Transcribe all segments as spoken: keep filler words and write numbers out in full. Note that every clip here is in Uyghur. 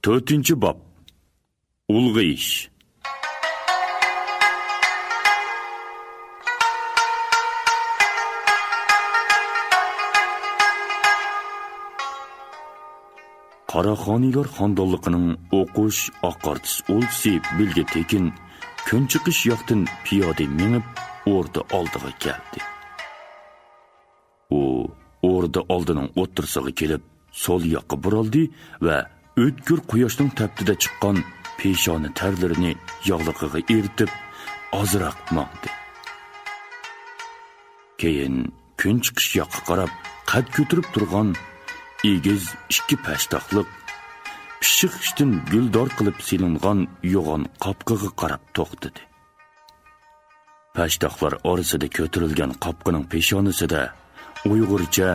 تۆتىنچى باب. ئۇلغىيىش. قاراخانىيلار خاندانلىقىنىڭ ئوقۇش ئاقارتىس ئولجىسى بىلگە تېكىن كۈن چىقىش ياقتىن پىيادە مېڭىپ، ئوردا ئالدىغا كەلدى. ئۇ ئوردا ئالدىنىڭ ئوتتۇرىسىغا كېلىپ، سول ياققا بۇرۇلدى ۋە ئۆتكۈر قۇياشنىڭ تەپتىدە چىققان پېشانە تەرلىرىنى ياغلىقىغا ئېرىتىپ، ئازراق ماڭدى. كېيىن كۈن چىقىش ياققا قاراپ قەد كۆتۈرۈپ تۇرغان ئېگىز ئىككى پەشتاقلىق، پىششىق ئىشتىن گۈلدار قىلىپ سېلىنغان يوغان قاپىقىغا قاراپ توختىدى. پەشتاقلار ئارىسىدا كۆتۈرۈلگەن قاپىقىنىڭ پېشانىسىدە ئۇيغۇرچە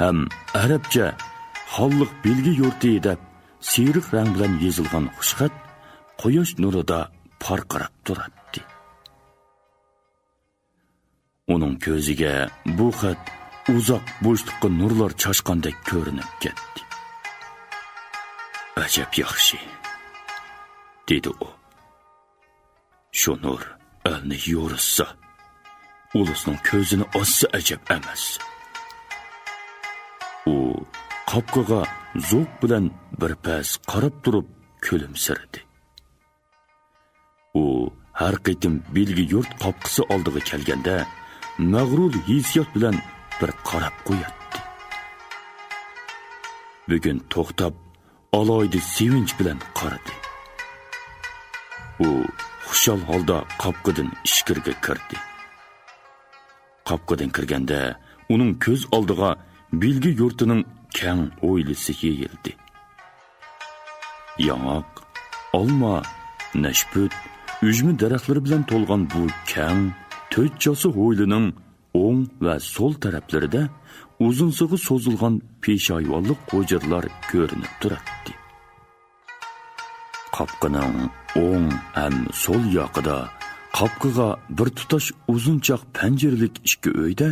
ھەم ئەرەبچە «خانلىق بىلگە يۇرتى» دەپ سېرىق رەڭ بىلەن يېزىلغان خۇشخەت قۇياش نۇرىدا پارقىراپ تۇراتتى. ئۇنىڭ كۆزىگە بۇ خەت ئۇزاق بوشلۇققا نۇرلار چاچقاندەك كۆرۈنۈپ كەتتى. «ئەجەب ياخشى!» دېدى ئۇ. «شۇ نۇر ئەلنى يورۇتسا، ئۇلۇسنىڭ كۆزىنى ئاچسا ئەجەب ئەمەس.» ئۇ قاپىقىغا زوق بىلەن بىر پەس قاراپ تۇرۇپ كۈلۈمسىرىدى. ئۇ ھەر قېتىم بىلگە يۇرت قاپىقى ئالدىغا كەلگەندە، مەغرۇر ھېسسىيات بىلەن بىر قاراپ قوياتتى. بۈگۈن توختاپ، ئالاھىدە سېۋىنچ بىلەن قارىدى. ئۇ خۇشال ھالدا قاپىقىدىن ئىچكىرىگە كىردى. قاپىقىدىن كىرگەندە، ئۇنىڭ كۆز ئالدىغا بىلگە يۇرتىنىڭ كەڭ ھويلىسى يېيىلدى. ياڭاق، ئالما، نەشپۈت، ئۈجمە دەرەخلىرى بىلەن تولغان بۇ كەڭ، تۆت چاسا ھويلىنىڭ ئوڭ ۋە سول تەرەپلىرىدە ئۇزۇنسىغا سوزۇلغان پېشايۋانلىق ھۇجرىلار كۆرۈنۈپ تۇراتتى. قاپىقىنىڭ ئوڭ ھەم سول ياقىدا قاپىقىغا بىر تۇتاش ئۇزۇنچاق پەنجىرىلىك ئىككى ئۆيدە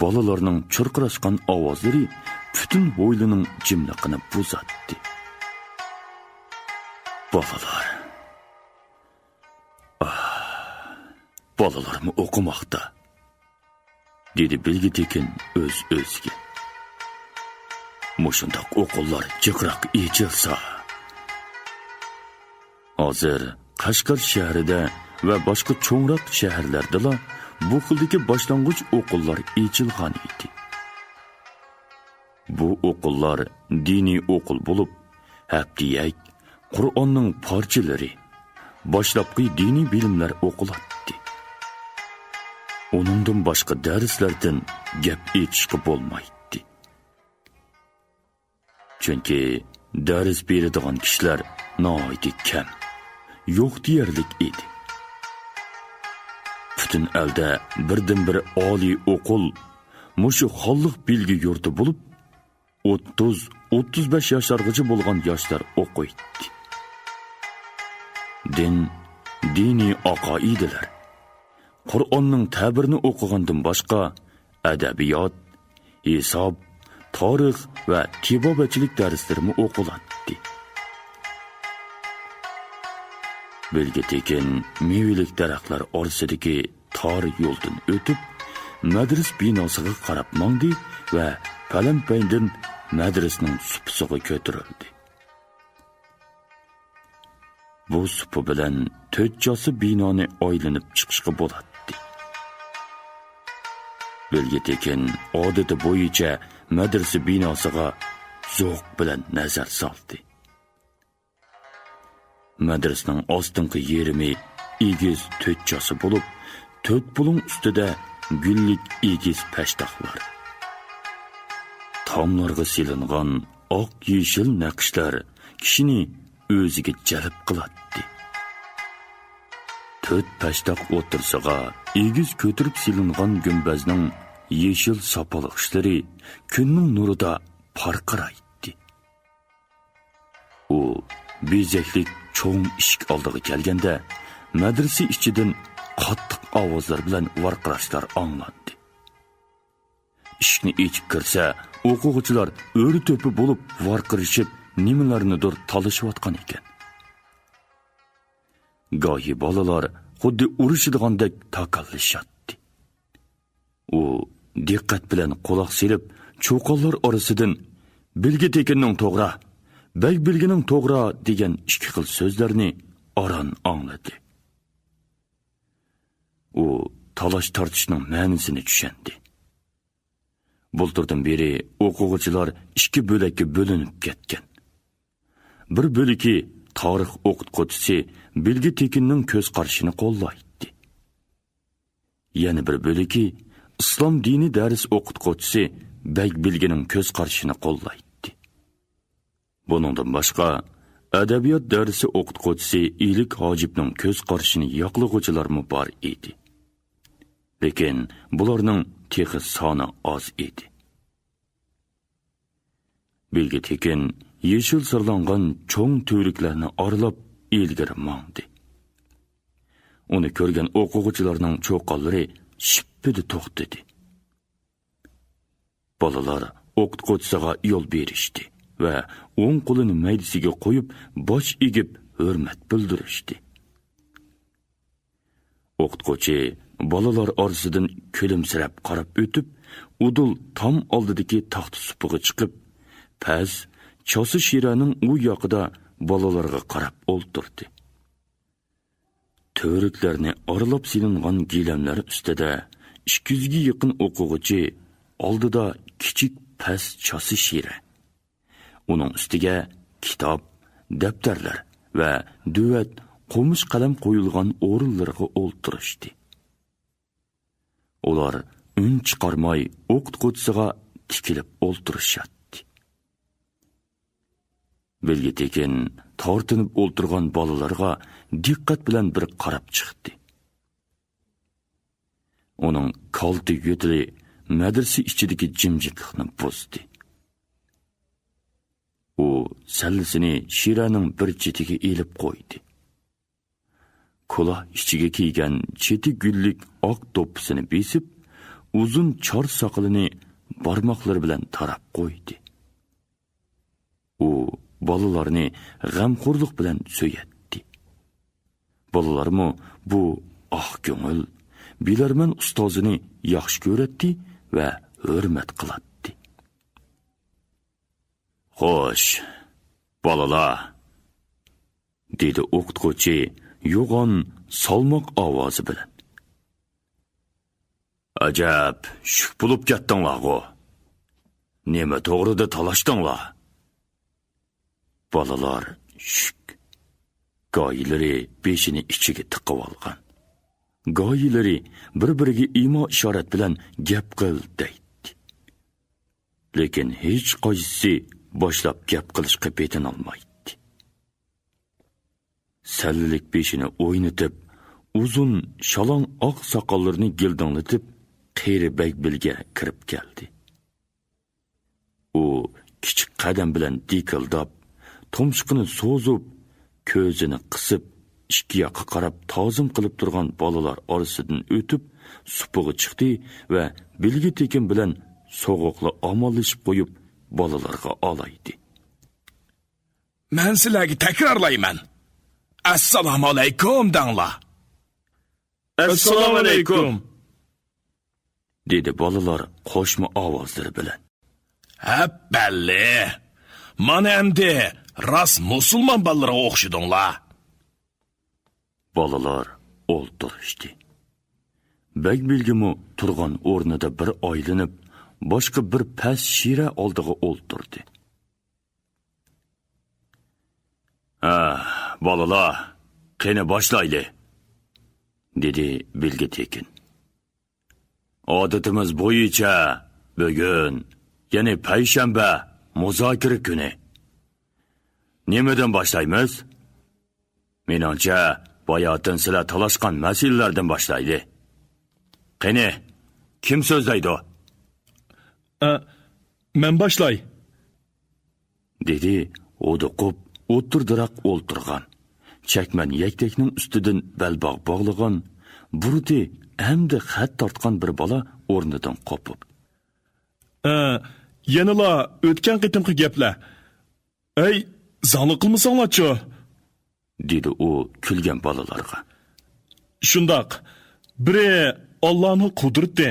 بالىلارنىڭ چۇرقىراشقان ئاۋازلىرى پۈتۈن ھويلىنىڭ جىملىقىنى بۇزاتتى. «بالىلار. ئاھ، بالىلارمۇ ئوقۇماقتا؟» دېدى بىلگە تېكىن ئۆز-ئۆزىگە. «مۇشۇنداق ئوقۇللار جىقراق ئېچىلسا.» ھازىر قەشقەر شەھىرىدە ۋە باشقا چوڭراق شەھەرلەردىلا بۇ خىلدىكى باشلانغۇچ ئوقۇللار ئېچىلغان ئىدى. بۇ ئوقۇللار دىنىي ئوقۇل بولۇپ، ھەپتىيەك، قۇرئاننىڭ پارچىلىرى، باشلاپقى دىنىي بىلىملەر ئوقۇلاتتى. ئۇنىڭدىن باشقا دەرسلەردىن گەپ ئېچىشقا بولمايتتى. چۈنكى دەرس بېرىدىغان كىشىلەر ناھايىتى كەم، يوق دېيەرلىك ئىدى. پۈتۈن ئەلدە بىردىنبىر ئالىي ئوقۇل مۇشۇ خانلىق بىلگە يۇرتى بولۇپ، ئوتتۇز، ئوتتۇز بەش ياشلارغىچە بولغان ياشلار ئوقۇيتتى. دىن، دىنىي ئەقىدىلەر، قۇرئاننىڭ تەبىرىنى ئوقۇغاندىن باشقا، ئەدەبىيات، ھېساب، تارىخ ۋە تېبابەتچىلىك دەرسلىرىمۇ ئوقۇلاتتى. بىلگە تېكىن مېۋىلىك دەرەخلەر ئارىسىدىكى تار يولدىن ئۆتۈپ، مەدرىسە بىناسىغا قاراپ ماڭدى ۋە پەلەمپەيدىن مەدرىسىنىڭ سۇپىسىغا كۆتۈرۈلدى. بۇ سۇپا بىلەن تۆت چاسا بىنانى ئايلىنىپ چىقىشقا بولاتتى. بىلگە تېكىن ئادىتى بويىچە مەدرىسە بىناسىغا زوق بىلەن نەزەر سالدى. مەدرىسىنىڭ ئاستىنقى يېرىمى ئېگىز تۆت چاسا بولۇپ، تۆت بۇلۇڭ ئۈستىدە گۈللۈك ئېگىز پەشتاقلار. تاملارغا سېلىنغان ئاق يېشىل نەقىشلەر كىشىنى ئۆزىگە جەلپ قىلاتتى. تۆت پەشتاق ئوتتۇرىسىغا ئېگىز كۆتۈرۈپ سېلىنغان گۈمبەزنىڭ يېشىل ساپالغۇچلىرى كۈننىڭ نۇرىدا پارقىرايتتى. ئۇ بېزەكلىك چوڭ ئىشىك ئالدىغا كەلگەندە، مەدرىسە ئىچىدىن قاتتىق ئاۋازلار بىلەن ۋارقىراشلار ئاڭلاندى. ئىشىكنى ئېچىپ كىرسە، ئوقۇغۇچىلار ئۆرە-تۆپە بولۇپ ۋارقىرىشىپ، نېمىلەرنىدۇر تالىشىۋاتقان ئىكەن. گاھى بالىلار خۇددى ئۇرۇشىدىغاندەك تاكاللىشاتتى. ئۇ دىققەت بىلەن قۇلاق سېلىپ، چۇقانلار ئارىسىدىن «بىلگە تېكىننىڭ توغرا، بەگ بىلگىنىڭ توغرا» دېگەن ئىككى خىل سۆزلەرنى ئاران ئاڭلىدى. ئۇ تالاش-تارتىشنىڭ مەنىسىنى چۈشەندى. بۇلتۇردىن بېرى ئوقۇغۇچىلار ئىككى بۆلەككە بۆلۈنۈپ كەتكەن. بىر بۆلىكى تارىخ ئوقۇتقۇچىسى بىلگە تېكىننىڭ كۆز قارىشىنى قوللايتتى. يەنە بىر بۆلىكى ئىسلام دىنى دەرس ئوقۇتقۇچىسى بەگ بىلگىنىڭ كۆز قارىشىنى قوللايتتى. بۇنىڭدىن باشقا، ئەدەبىيات دەرسى ئوقۇتقۇچىسى ئىلىك ھاجىپنىڭ كۆز قارىشىنى ياقلىغۇچىلارمۇ بار ئىدى. لېكىن بۇلارنىڭ تېخى سانى ئاز ئىدى. بىلگە تېكىن يېشىل سىرلانغان چوڭ تۈۋرۈكلەرنى ئارىلاپ ئىلگىرى ماڭدى. ئۇنى كۆرگەن ئوقۇغۇچىلارنىڭ چۇقانلىرى شىپپىدە توختىدى. بالىلار ئوقۇتقۇچىسىغا يول بېرىشتى ۋە ئوڭ قولىنى مەيدىسىگە قويۇپ، باش ئېگىپ ھۆرمەت بىلدۈرۈشتى. ئوقۇتقۇچى بالىلار ئارىسىدىن كۈلۈمسىرەپ قاراپ ئۆتۈپ، ئۇدۇل تام ئالدىدىكى تاختا سۇپىغا چىقىپ، پەس چاسا شىرەنىڭ ئۇ ياقىدا بالىلارغا قاراپ ئولتۇردى. تۈۋرۈكلەرنى ئارىلاپ سېلىنغان گىلەملەر ئۈستىدە ئىككى يۈزگە يېقىن ئوقۇغۇچى ئالدىدا كىچىك پەس چاسا شىرە، ئۇنىڭ ئۈستىگە كىتاب، دەپتەرلەر ۋە دۆۋەت، قومۇش قەلەم قويۇلغان ئورۇنلىرىغا ئولتۇرۇشتى. ئۇلار ئۈن چىقارماي ئوقۇتقۇچىسىغا تىكىلىپ ئولتۇرۇشاتتى. بىلگە تېكىن تارتىنىپ ئولتۇرغان بالىلارغا دىققەت بىلەن بىر قاراپ چىقتى. ئۇنىڭ كالتە يۆتىلى مەدرىسە ئىچىدىكى جىمجىتلىقنى بۇزدى. ئۇ سەللىسىنى شىرەنىڭ بىر چېتىگە ئېلىپ قويدى. كولا ئىچىگە كىيگەن چېتى گۈللۈك ئاق دوپپىسىنى بېسىپ، ئۇزۇن چار ساقىلىنى بارماقلىرى بىلەن تاراپ قويدى. ئۇ بالىلارنى غەمخورلۇق بىلەن سۆيەتتى. بالىلارمۇ بۇ ئاق كۆڭۈل، بىلەرمەن ئۇستازىنى ياخشى كۆرەتتى ۋە ھۆرمەت قىلاتتى. «خوش، بالىلار!» دېدى ئوقۇتقۇچى يوغان، سالماق ئاۋازى بىلەن. «ئەجەب، شۈك بولۇپ كەتتىڭلارغۇ؟ نېمە توغرىدا تالاشتىڭلار؟» بالىلار شۈك. گاھىلىرى بېشىنى ئىچىگە تىقىۋالغان. گاھىلىرى بىر-بىرىگە ئىما-ئىشارەت بىلەن «گەپ قىل» دەيتتى. لېكىن ھېچقايسىسى باشلاپ گەپ قىلىشقا پېتىنالمايتتى. سەللىلىك بېشىنى ئوينىتىپ، ئۇزۇن شالاڭ ئاق ساقاللىرىنى گىلدىڭلىتىپ، قېرى بەگ بىلگە كىرىپ كەلدى. ئۇ كىچىك قەدەم بىلەن دىكىلداپ، تۇمشۇقىنى سوزۇپ، كۆزىنى قىسىپ، ئىككى ياققا قاراپ تازىم قىلىپ تۇرغان بالىلار ئارىسىدىن ئۆتۈپ، سۇپىغا چىقتى ۋە بىلگە تېكىن بىلەن سوغۇقلا ئامانلىشىپ قويۇپ، بالىلارغا ئالايدى. مەن سىلەرگە تەكرارلايمەن. ئەسسالامۇئەلەيكۇم دەڭلار. ئەسسالامۇئەلەيكۇم، دېدى بالىلار قوشما ئاۋازلىرى بىلەن. ھەپپەللى! مانا ئەمدى راست مۇسۇلمان بالىلىرىغا ئوخشىدىڭلار. بالىلار ئولتۇرۇشتى. بەگ بىلگىمۇ تۇرغان ئورنىدا بىر ئايلىنىپ، باشقا بىر پەس شىرە ئالدىغا ئولتۇردى. ھە، بالىلار، قېنى باشلايلى، دېدى بىلگە تېكىن. ئادىتىمىز بويىچە بۈگۈن، يەنى پەيشەنبە، مۇزاكىرە كۈنى. نېمىدىن باشلايمىز؟ مېنىڭچە، باياتىن سىلەر تالاشقان مەسىلىلەردىن باشلايلى. قېنى، كىم سۆزلەيدۇ؟ ئە، مەن باشلاي. دېدى ھودۇقۇپ ئولتۇردىراق ئولتۇرغان، چەكمەن يەكتەكنىڭ ئۈستىدىن بەلباغ باغلىغان، بۇرۇتى ھەمدە خەت تارتقان بىر بالا ئورنىدىن قوپۇپ. ئە، يەنىلا ئۆتكەن قېتىمقى گەپلەر. ئەي، زاڭلىق قىلمىساڭلارچۇ؟ دېدى ئۇ كۈلگەن بالىلارغا. شۇنداق، بىرى ئاللانىڭ قۇدرىتى،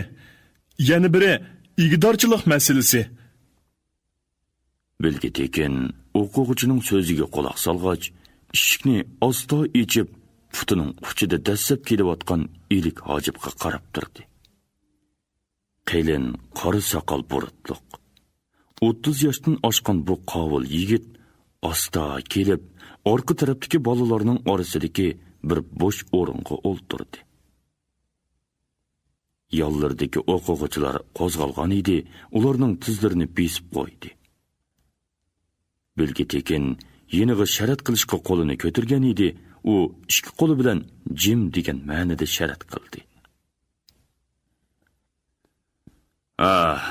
يەنە بىرى ئىگىدارچىلىق مەسىلىسى. بىلگە تېكىن ئوقۇغۇچىنىڭ سۆزىگە قۇلاق سالغاچ، ئىشىكنى ئاستا ئېچىپ، پۇتىنىڭ ئۇچىدا دەسسەپ كېلىۋاتقان ئىلىك ھاجىپقا قاراپ تۇردى. قېلىن قارا ساقال بۇرۇتلۇق، ئوتتۇز ياشتىن ئاشقان بۇ قاۋۇل يىگىت ئاستا كېلىپ، ئارقا تەرەپتىكى بالىلارنىڭ ئارىسىدىكى بىر بوش ئورۇنغا ئولتۇردى. يانلىرىدىكى ئوقۇغۇچىلار قوزغالغان ئىدى، ئۇلارنىڭ تىزلىرىنى بېسىپ قويدى. بىلگە تېكىن يېنىغا شەرەت قىلىشقا قولىنى كۆتۈرگەن ئىدى، ئۇ ئىككى قولى بىلەن جىم دېگەن مەنىدە شەرەت قىلدى. ئاھ،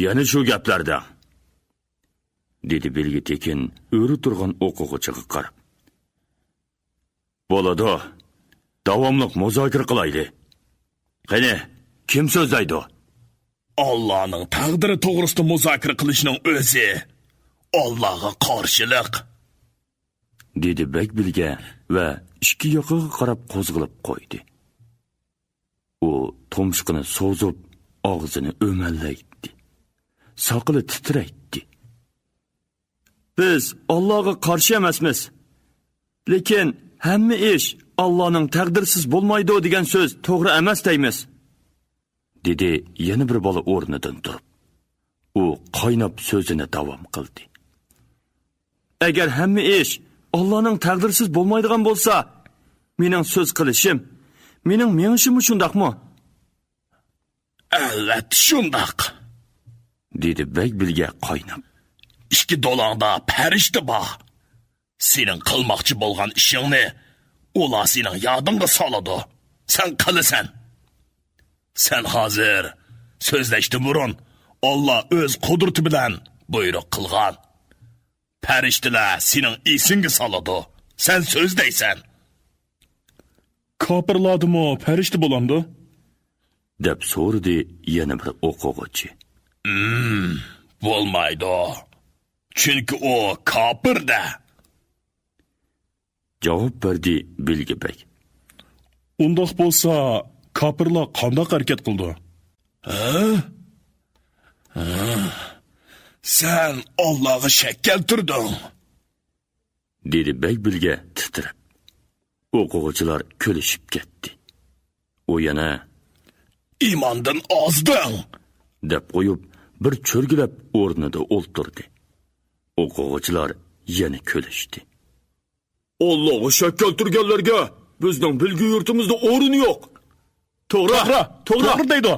يەنە شۇ گەپلەردە، دېدى بىلگە تېكىن ئۆرە تۇرغان ئوقۇغۇچىغا قاراپ. بولىدۇ، داۋاملىق مۇزاكىرە قىلايلى. قېنى، كىم سۆزلەيدۇ؟ ئاللانىڭ تەقدىرى توغرىسىدا مۇزاكىرە قىلىشنىڭ ئۆزى ئاللاغا قارشىلىق، دېدى بەگ بىلگە ۋە ئىككى ياقىغا قاراپ قوزغىلىپ قويدى. ئۇ تۇمشۇقىنى سوزۇپ، ئاغزىنى ئۆمەلەيتتى. ساقىلى تىترەيتتى. بىز ئاللاغا قارشى ئەمەسمىز. لېكىن ھەممە ئىش ئاللانىڭ تەقدىرسىز بولمايدۇ دېگەن سۆز توغرا ئەمەس دەيمىز، دېدى يەنە بىر بالا ئورنىدىن تۇرۇپ. ئۇ قايناپ سۆزىنى داۋام قىلدى. ئەگەر ھەممە ئىش ئاللانىڭ تەقدىرسىز بولمايدىغان بولسا، مېنىڭ سۆز قىلىشىم، مېنىڭ مېڭىشىممۇ شۇنداقمۇ؟ ئەلۋەتتە شۇنداق، دېدى بەگ بىلگە قايناپ. ئىككى دولاڭدا پەرىشتە بار. سېنىڭ قىلماقچى بولغان ئىشىڭنى ئۇلار سېنىڭ يادىڭغا سالىدۇ. سەن قىلىسەن. سەن ھازىر سۆزلەشتىن بۇرۇن ئاللا ئۆز قۇدرىتى بىلەن بۇيرۇق قىلغان. پەرىشتىلەر سېنىڭ ئېسىڭگە سالىدۇ. سەن سۆزلەيسەن. كاپىرلاردىمۇ پەرىشتە بولامدۇ؟ دەپ سورىدى يەنە بىر ئوقۇغۇچى. ئىم، بولمايدۇ. چۈنكى ئۇ كاپىر-دە. جاۋاب بەردى بىلگە بەگ. ئۇنداق بولسا، كاپىرلار قانداق ھەرىكەت قىلىدۇ؟ ھە؟ ھە؟ سەن ئاللاغا شەك كەلتۈردۈڭ، دېدى بەگ بىلگە تىترەپ. ئوقۇغۇچىلار كۈلۈشۈپ كەتتى. ئۇ يەنە، ئىماندىن ئازدىڭ، دەپ قويۇپ، بىر چۆرگىلەپ ئورنىدا ئولتۇردى. ئوقۇغۇچىلار يەنە كۈلۈشتى. ئاللاغا شەك كەلتۈرگەنلەرگە بىزنىڭ بىلگە يۇرتىمىزدا ئورۇن يوق. توغرا، توغرا، توغرا، توغرا دەيدۇ.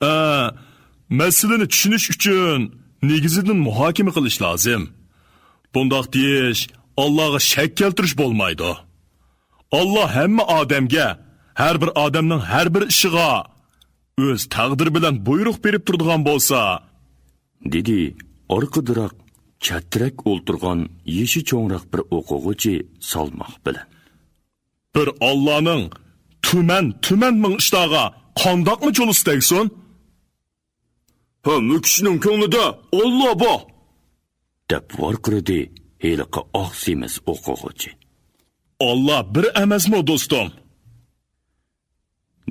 ئە، مەسىلىنى چۈشىنىش ئۈچۈن نېگىزىدىن مۇھاكىمە قىلىش لازىم. بۇنداق دېيىش ئاللاغا شەك كەلتۈرۈش بولمايدۇ. ئاللا ھەممە ئادەمگە، ھەر بىر ئادەمنىڭ ھەر بىر ئىشىغا ئۆز تەقدىرى بىلەن بۇيرۇق بېرىپ تۇرىدىغان بولسا، دېدى ئارقىدىراق چەترەك ئولتۇرغان يېشى چوڭراق بىر ئوقۇغۇچى سالماق بىلەن. بىر ئاللانىڭ تۈمەن، تۈمەن مىڭ ئىشلارغا قانداقمۇ چولىسى تەگسۇن؟ ھەممە كىشىنىڭ كۆڭلىدە ئاللا بار! دەپ ۋارقىرىدى ھېلىقى ئاق سېمىز ئوقۇغۇچى. ئاللا بىر ئەمەسمۇ، دوستۇم؟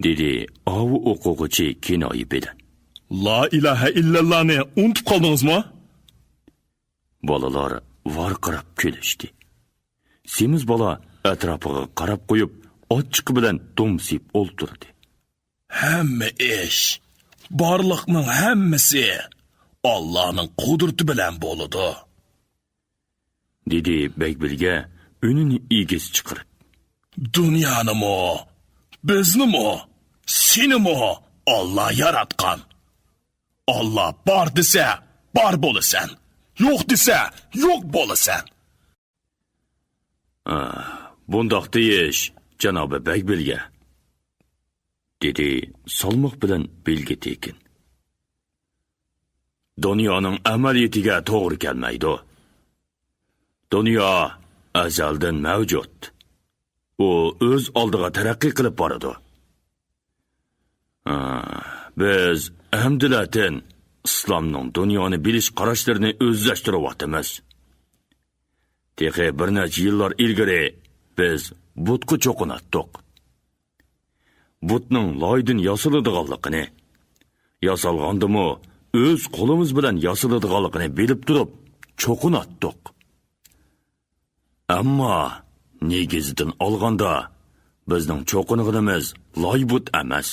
دېدى ئاۋۇ ئوقۇغۇچى كىنايە بىلەن. لا ئىلاھە ئىللاللانى ئۇنتۇپ قالدىڭىزمۇ؟ بالىلار ۋارقىراپ كۈلۈشتى. سېمىز بالا ئەتراپىغا قاراپ قويۇپ، ئاچچىقى بىلەن دومسىيىپ ئولتۇردى. ھەممە ئىش، بارلىقنىڭ ھەممىسى ئاللانىڭ قۇدرىتى بىلەن بولىدۇ، دېدى بەگبىلگە ئۈنىنى ئېگىز چىقىرىپ. دۇنيانىمۇ، بىزنىمۇ، سېنىمۇ ئاللا ياراتقان. ئاللا بار دېسە، بار بولىسەن. يوق دېسە، يوق بولىسەن. ئا، بۇنداق دېيىش، جانابى بەگبىلگە، دېدى سالماق بىلەن بىلگە تېكىن. دۇنيانىڭ ئەمەلىيىتىگە توغرا كەلمەيدۇ. دۇنيا ئەزەلدىن مەۋجۇت. ئۇ ئۆز ئالدىغا تەرەققىي قىلىپ بارىدۇ. ھا، بىز ھەمدىلەتىن ئىسلامنىڭ دۇنيانى بىلىش قاراشلىرىنى ئۆزلەشتۈرۈۋاتىمىز. تېخى بىر نەچچە يىللار ئىلگىرى بىز بۇتقا چوقۇناتتۇق. بۇتنىڭ لايدىن ياسىلىدىغانلىقىنى، ياسالغاندىمۇ ئۆز قولىمىز بىلەن ياسىلىدىغانلىقىنى بىلىپ تۇرۇپ چوقۇناتتۇق. ئەمما نېگىزىدىن ئالغاندا، بىزنىڭ چوقۇنغىنىمىز لاي بۇت ئەمەس،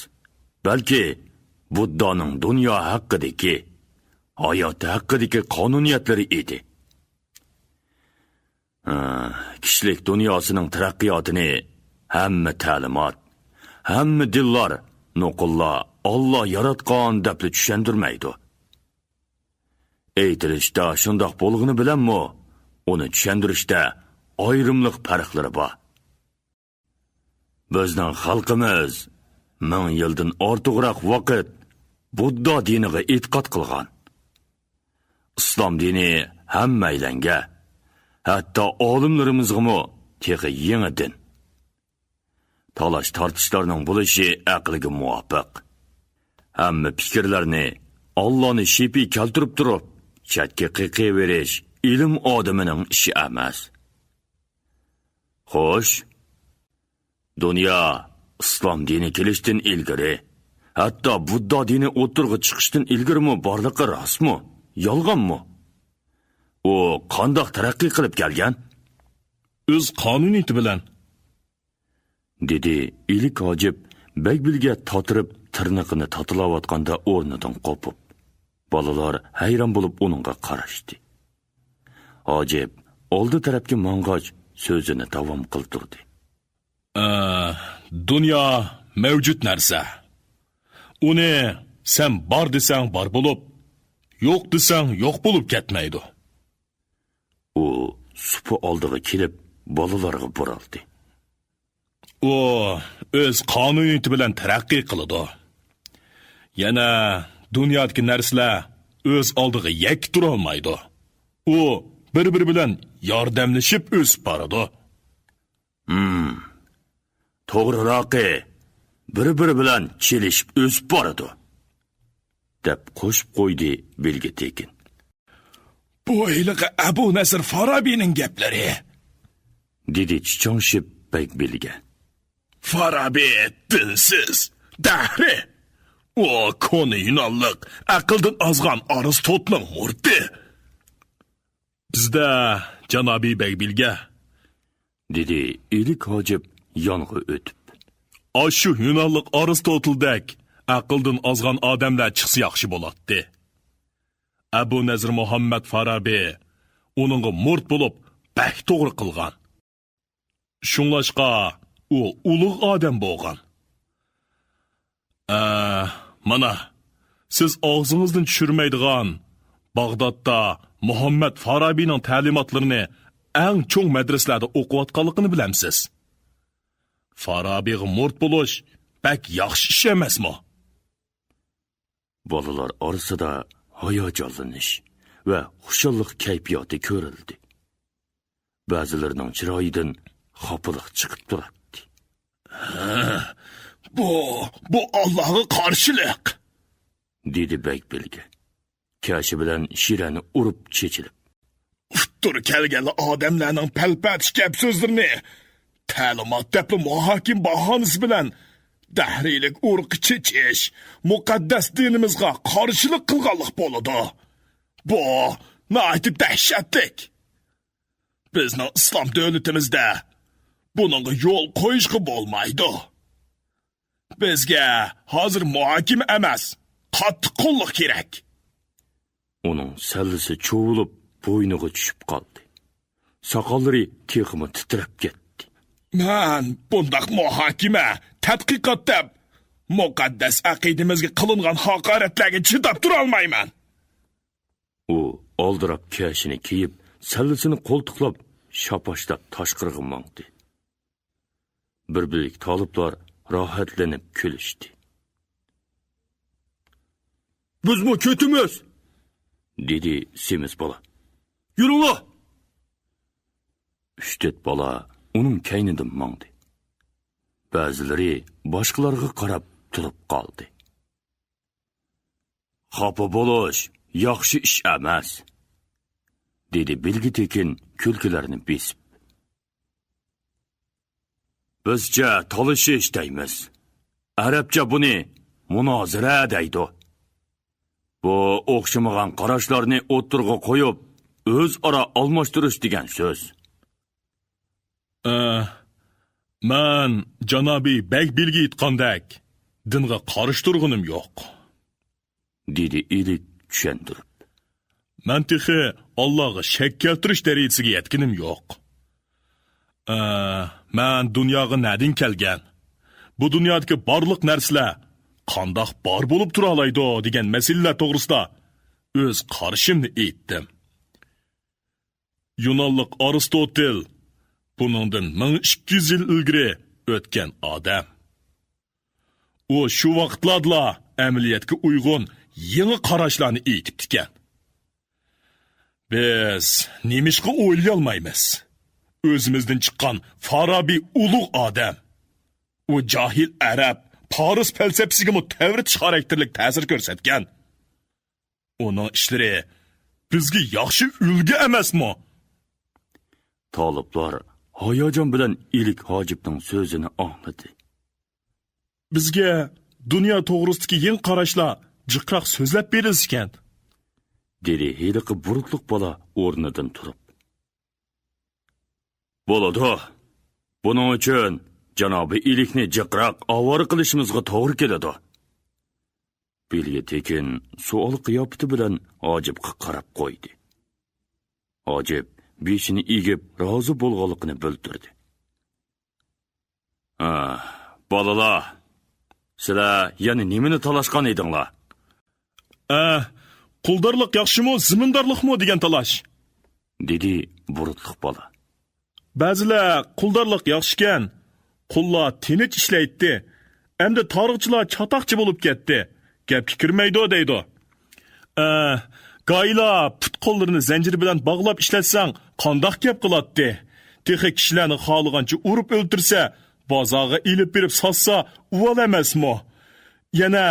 بەلكى بۇددانىڭ دۇنيا ھەققىدىكى، ھايات ھەققىدىكى قانۇنىيەتلىرى ئىدى. ھە، كىشىلىك دۇنياسىنىڭ تەرەققىياتىنى ھەممە تەلىمات، ھەممە دىنلار، نوقۇللار ئاللا ياراتقان دەپلا چۈشەندۈرمەيدۇ. ئېيتىلىشىچە شۇنداق بولغىنى بىلەنمۇ، ئۇنى چۈشەندۈرۈشتە ئايرىملىق پەرقلىرى بار. بىزنىڭ خەلقىمىز مىڭ يىلدىن ئارتۇقراق ۋاقىت بۇددا دىنىغا ئېتىقاد قىلغان. ئىسلام دىنى ھەممەيلەنگە، ھەتتا ئالىملىرىمىزغىمۇ تېخى يېڭى دىن. تالاش-تارتىشلارنىڭ بولۇشى ئەقىلگە مۇۋاپىق. ھەممە پىكىرلەرنى ئاللانى شېپى كەلتۈرۈپ تۇرۇپ، چەتكە قېقىۋېرىش ئىلىم ئادىمىنىڭ ئىشى ئەمەس. خوش، دۇنيا ئىسلام دىنى كېلىشتىن ئىلگىرى، ھەتتا بۇددا دىنى ئوتتۇرىغا چىقىشتىن ئىلگىرىمۇ بارلىقى راستمۇ، يالغانمۇ؟ ئۇ قانداق تەرەققىي قىلىپ كەلگەن؟ ئۆز قانۇنىيىتى بىلەن. دېدى ئىلىك ھاجىپ بەگبىلگە تاتىرىپ تىرنىقىنى تاتىلاۋاتقاندا ئورنىدىن قوپۇپ. بالىلار ھەيران بولۇپ ئۇنىڭغا قاراشتى. ھاجىپ ئالدى تەرەپكە ماڭغاچ سۆزىنى داۋام قىلدۇردى. ئە، دۇنيا مەۋجۇت نەرسە. ئۇنى سەن بار دېسەڭ بار بولۇپ، يوق دېسەڭ يوق بولۇپ كەتمەيدۇ. ئۇ سۇپا ئالدىغا كېلىپ بالىلارغا بۇرالدى. ئۇ ئۆز قانۇنىيىتى بىلەن تەرەققىي قىلىدۇ. يەنە دۇنيادىكى نەرسىلەر ئۆز ئالدىغا يەككە تۇرالمايدۇ. ئۇ بىر-بىرى بىلەن ياردەملىشىپ ئۆسۈپ بارىدۇ. ھىم، توغرىراقى، بىر-بىرى بىلەن چېلىشىپ ئۆسۈپ بارىدۇ، دەپ قوشۇپ قويدى بىلگە تېكىن. بۇ ھېلىقى ئەبۇ نەسىر فارابىنىڭ گەپلىرى، دېدى چىچاڭشىپ بەگبىلگە. فارابى دىنسىز، دەھرىي. ئۇ كونا يۇنانلىق، ئەقىلدىن ئازغان ئارستوتنىڭ مۇرىتى. بىزدە، جانابىي بەگبىلگە، دېدى ئىلىك ھاجىپ يانغا ئۆتۈپ. ئاشۇ يۇنانلىق ئارستوتىلدەك ئەقىلدىن ئازغان ئادەملەر چىقسا ياخشى بولاتتى. ئەبۇ نەزىر مۇھەممەد فارابى ئۇنىڭغا مۇرىت بولۇپ بەك توغرا قىلغان. شۇڭلاشقا ئۇ ئۇلۇغ ئادەم بولغان. ئە، مانا، سىز ئاغزىڭىزدىن چۈشۈرمەيدىغان باغدادتا مۇھەممەد فارابىنىڭ تەلىماتلىرىنى ئەڭ چوڭ مەدرىسىلەردە ئوقۇۋاتقانلىقىنى بىلەمسىز. فارابىغا مۇرىت بولۇش بەك ياخشى ئىش ئەمەسمۇ؟ بالىلار ئارىسىدا ھاياجانلىنىش ۋە خۇشاللىق كەيپىياتى كۆرۈلدى. بەزىلىرىنىڭ چىرايىدىن خاپىلىق چىقىپ تۇراتتى. ھە، بۇ، بۇ ئاللاغا قارشىلىق، دېدى بەگبىلگە، كەشى بىلەن شىرەنى ئۇرۇپ چېچىلىپ. ئۇتتۇرا كەلگەنلا ئادەملەرنىڭ پەلپەتىش گەپ سۆزلىرىنى تەلىمات دەپلا مۇھاكىمە باھانىسى بىلەن دەھرىيلىك ئۇرۇقى چېچىش، مۇقەددەس دىنىمىزغا قارشىلىق قىلغانلىق بولىدۇ. بۇ ناھايىتى دەھشەتلىك. بىزنىڭ ئىسلام دۆلىتىمىزدە بۇنىڭغا يول قويۇشقا بولمايدۇ. بىزگە ھازىر مۇھاكىمە ئەمەس، قاتتىق قوللۇق كېرەك. ئۇنىڭ سەللىسى چۇۋۇلۇپ، بوينىغا چۈشۈپ قالدى. ساقاللىرى تېخىمۇ تىترەپ كەتتى. مەن بۇنداق مۇھاكىمە، تەتقىقات دەپ، مۇقەددەس ئەقىدىمىزگە قىلىنغان ھاقارەتلەرگە چىداپ تۇرالمايمەن. ئۇ ئالدىراپ كەشىنى كىيىپ، سەللىسىنى قولتۇقلاپ، شاپاشلاپ تاشقىرىغا ماڭدى. بىر بۆلەك تالىپلار راھەتلىنىپ كۈلۈشتى. بىزمۇ كېتىمىز! دېدى سېمىز بالا. يۈرۈڭلار! ئۈچ-تۆت بالا ئۇنىڭ كەينىدىن ماڭدى. بەزىلىرى باشقىلارغا قاراپ تۇرۇپ قالدى. قاپا بولۇش ياخشى ئىش ئەمەس، دېدى بىلگە تېكىن كۈلكىلەرنى بېسىپ. بىزچە تالىشىش دەيمىز. ئەرەبچە بۇنى مۇنازىرە دەيدۇ. بۇ ئوخشىمىغان قاراشلارنى ئوتتۇرىغا قويۇپ، ئۆزئارا ئالماشتۇرۇش دېگەن سۆز. ئە، مەن جانابى بەگ بىلگە ئېيتقاندەك، دىنغا قارشى تۇرغىنىم يوق، دېدى ئىلىك چۈشەندۈرۈپ. مەن تېخى ئاللاغا شەك كەلتۈرۈش دەرىجىسىگە يەتكىنىم يوق. ئە، مەن دۇنياغا نەدىن كەلگەن؟ بۇ دۇنيادىكى بارلىق نەرسىلەر قانداق بار بولۇپ تۇرالايدۇ دېگەن مەسىلىلەر توغرىسىدا ئۆز قارىشىمنى ئېيتتىم. يۇنانلىق ئارستوتىل بۇنىڭدىن مىڭ ئىككى يۈز يىل ئىلگىرى ئۆتكەن ئادەم. ئۇ شۇ ۋاقىتلاردىلا ئەمەلىيەتكە ئۇيغۇن يېڭى قاراشلارنى ئېيتىپتىكەن. بىز نېمىشقا ئويلىيالمايمىز؟ ئۆزىمىزدىن چىققان فارابى ئۇلۇغ ئادەم. ئۇ جاھىل ئەرەب، پارس پەلسەپىسىگىمۇ تەۋرىتىش خاراكتېرلىك تەسىر كۆرسەتكەن. ئۇنىڭ ئىشلىرى بىزگە ياخشى ئۈلگە ئەمەسمۇ؟ تالىپلار ھاياجان بىلەن ئىلىك ھاجىپنىڭ سۆزىنى ئاڭلىدى. بىزگە دۇنيا توغرىسىدىكى يېڭى قاراشلار جىقراق سۆزلەپ بېرىلسىكەن، دېدى ھېلىقى بۇرۇتلۇق بالا ئورنىدىن تۇرۇپ. بولىدۇ. بۇنىڭ ئۈچۈن جانابى ئىلىكنى جىقراق ئاۋارە قىلىشىمىزغا توغرا كېلىدۇ. بىلگە تېكىن سوئال قىياپىتى بىلەن ھاجىپقا قاراپ قويدى. ھاجىپ بېشىنى ئېگىپ رازى بولغانلىقىنى بىلدۈردى. ھە، بالىلار، سىلەر يەنە نېمىنى تالاشقان ئىدىڭلار؟ ئە، قۇلدارلىق ياخشىمۇ، زېمىندارلىقمۇ دېگەن تالاش، دېدى بۇرۇتلۇق بالا. بەزىلەر قۇلدارلىق ياخشىكەن، قۇللار تىنچ ئىشلەيتتى، ئەمدى تارىخچىلار چاتاقچى بولۇپ كەتتى، گەپكە كىرمەيدۇ دەيدۇ. ئە، گاھىلا پۇت-قوللىرىنى زەنجىر بىلەن باغلاپ ئىشلەتسەڭ، قانداق گەپ قىلاتتى؟ تېخى كىشىلەرنى خالىغانچە ئۇرۇپ ئۆلتۈرسە، بازارغا ئېلىپ بېرىپ ساتسا، ئۇۋال ئەمەسمۇ؟ يەنە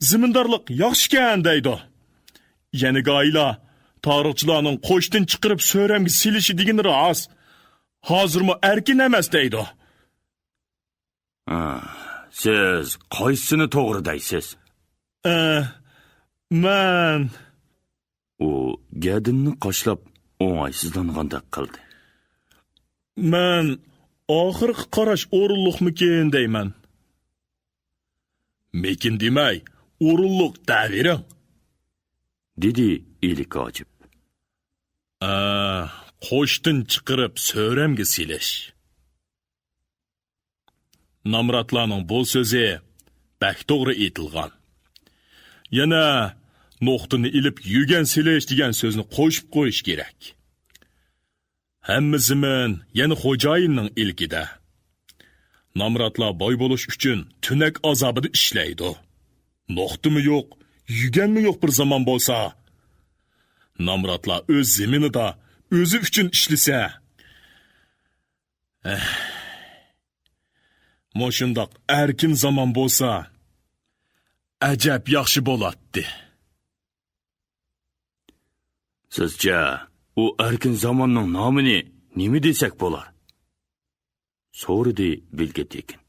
زېمىندارلىق ياخشىكەن دەيدۇ. يەنە گاھىلا تارىخچىلارنىڭ قوشتىن چىقىرىپ سۆرەمگە سېلىشى دېگىنى راست. ھازىرمۇ ئەركىن ئەمەس دەيدۇ. ھە، سىز قايسىسىنى توغرا دەيسىز؟ ئە، مەن. ئۇ گەدىنىنى قاشلاپ، ئوڭايسىزلانغاندەك قىلدى. مەن ئاخىرقى قاراش ئورۇنلۇقمىكىن دەيمەن. مېكىن دېمەي، ئورۇنلۇق دەۋېرىڭ، دېدى ئىلىك ھاجىپ. ئە، قوشتىن چىقىرىپ سۆرەمگە سېلىش. نامراتلارنىڭ بۇ سۆزى بەك توغرا ئېيتىلغان. يەنە نۇقتىنى ئېلىپ يۈگەن سېلىش دېگەن سۆزنى قوشۇپ قويۇش كېرەك. ھەممە زېمىن يەنە خوجايىننىڭ ئىلكىدە. نامراتلار باي بولۇش ئۈچۈن تۈنەك ئازابىدا ئىشلەيدۇ. نۇقتىمۇ يوق، يۈگەنمۇ يوق بىر زامان بولسا، نامراتلار ئۆز زېمىنىدا ئۆزى ئۈچۈن ئىشلىسە، ئەھ، مۇشۇنداق ئەركىن زامان بولسا، ئەجەب ياخشى بولاتتى. سىزچە، ئۇ ئەركىن زاماننىڭ نامىنى نېمە دېسەك بولار؟ سورىدى بىلگە تېكىن.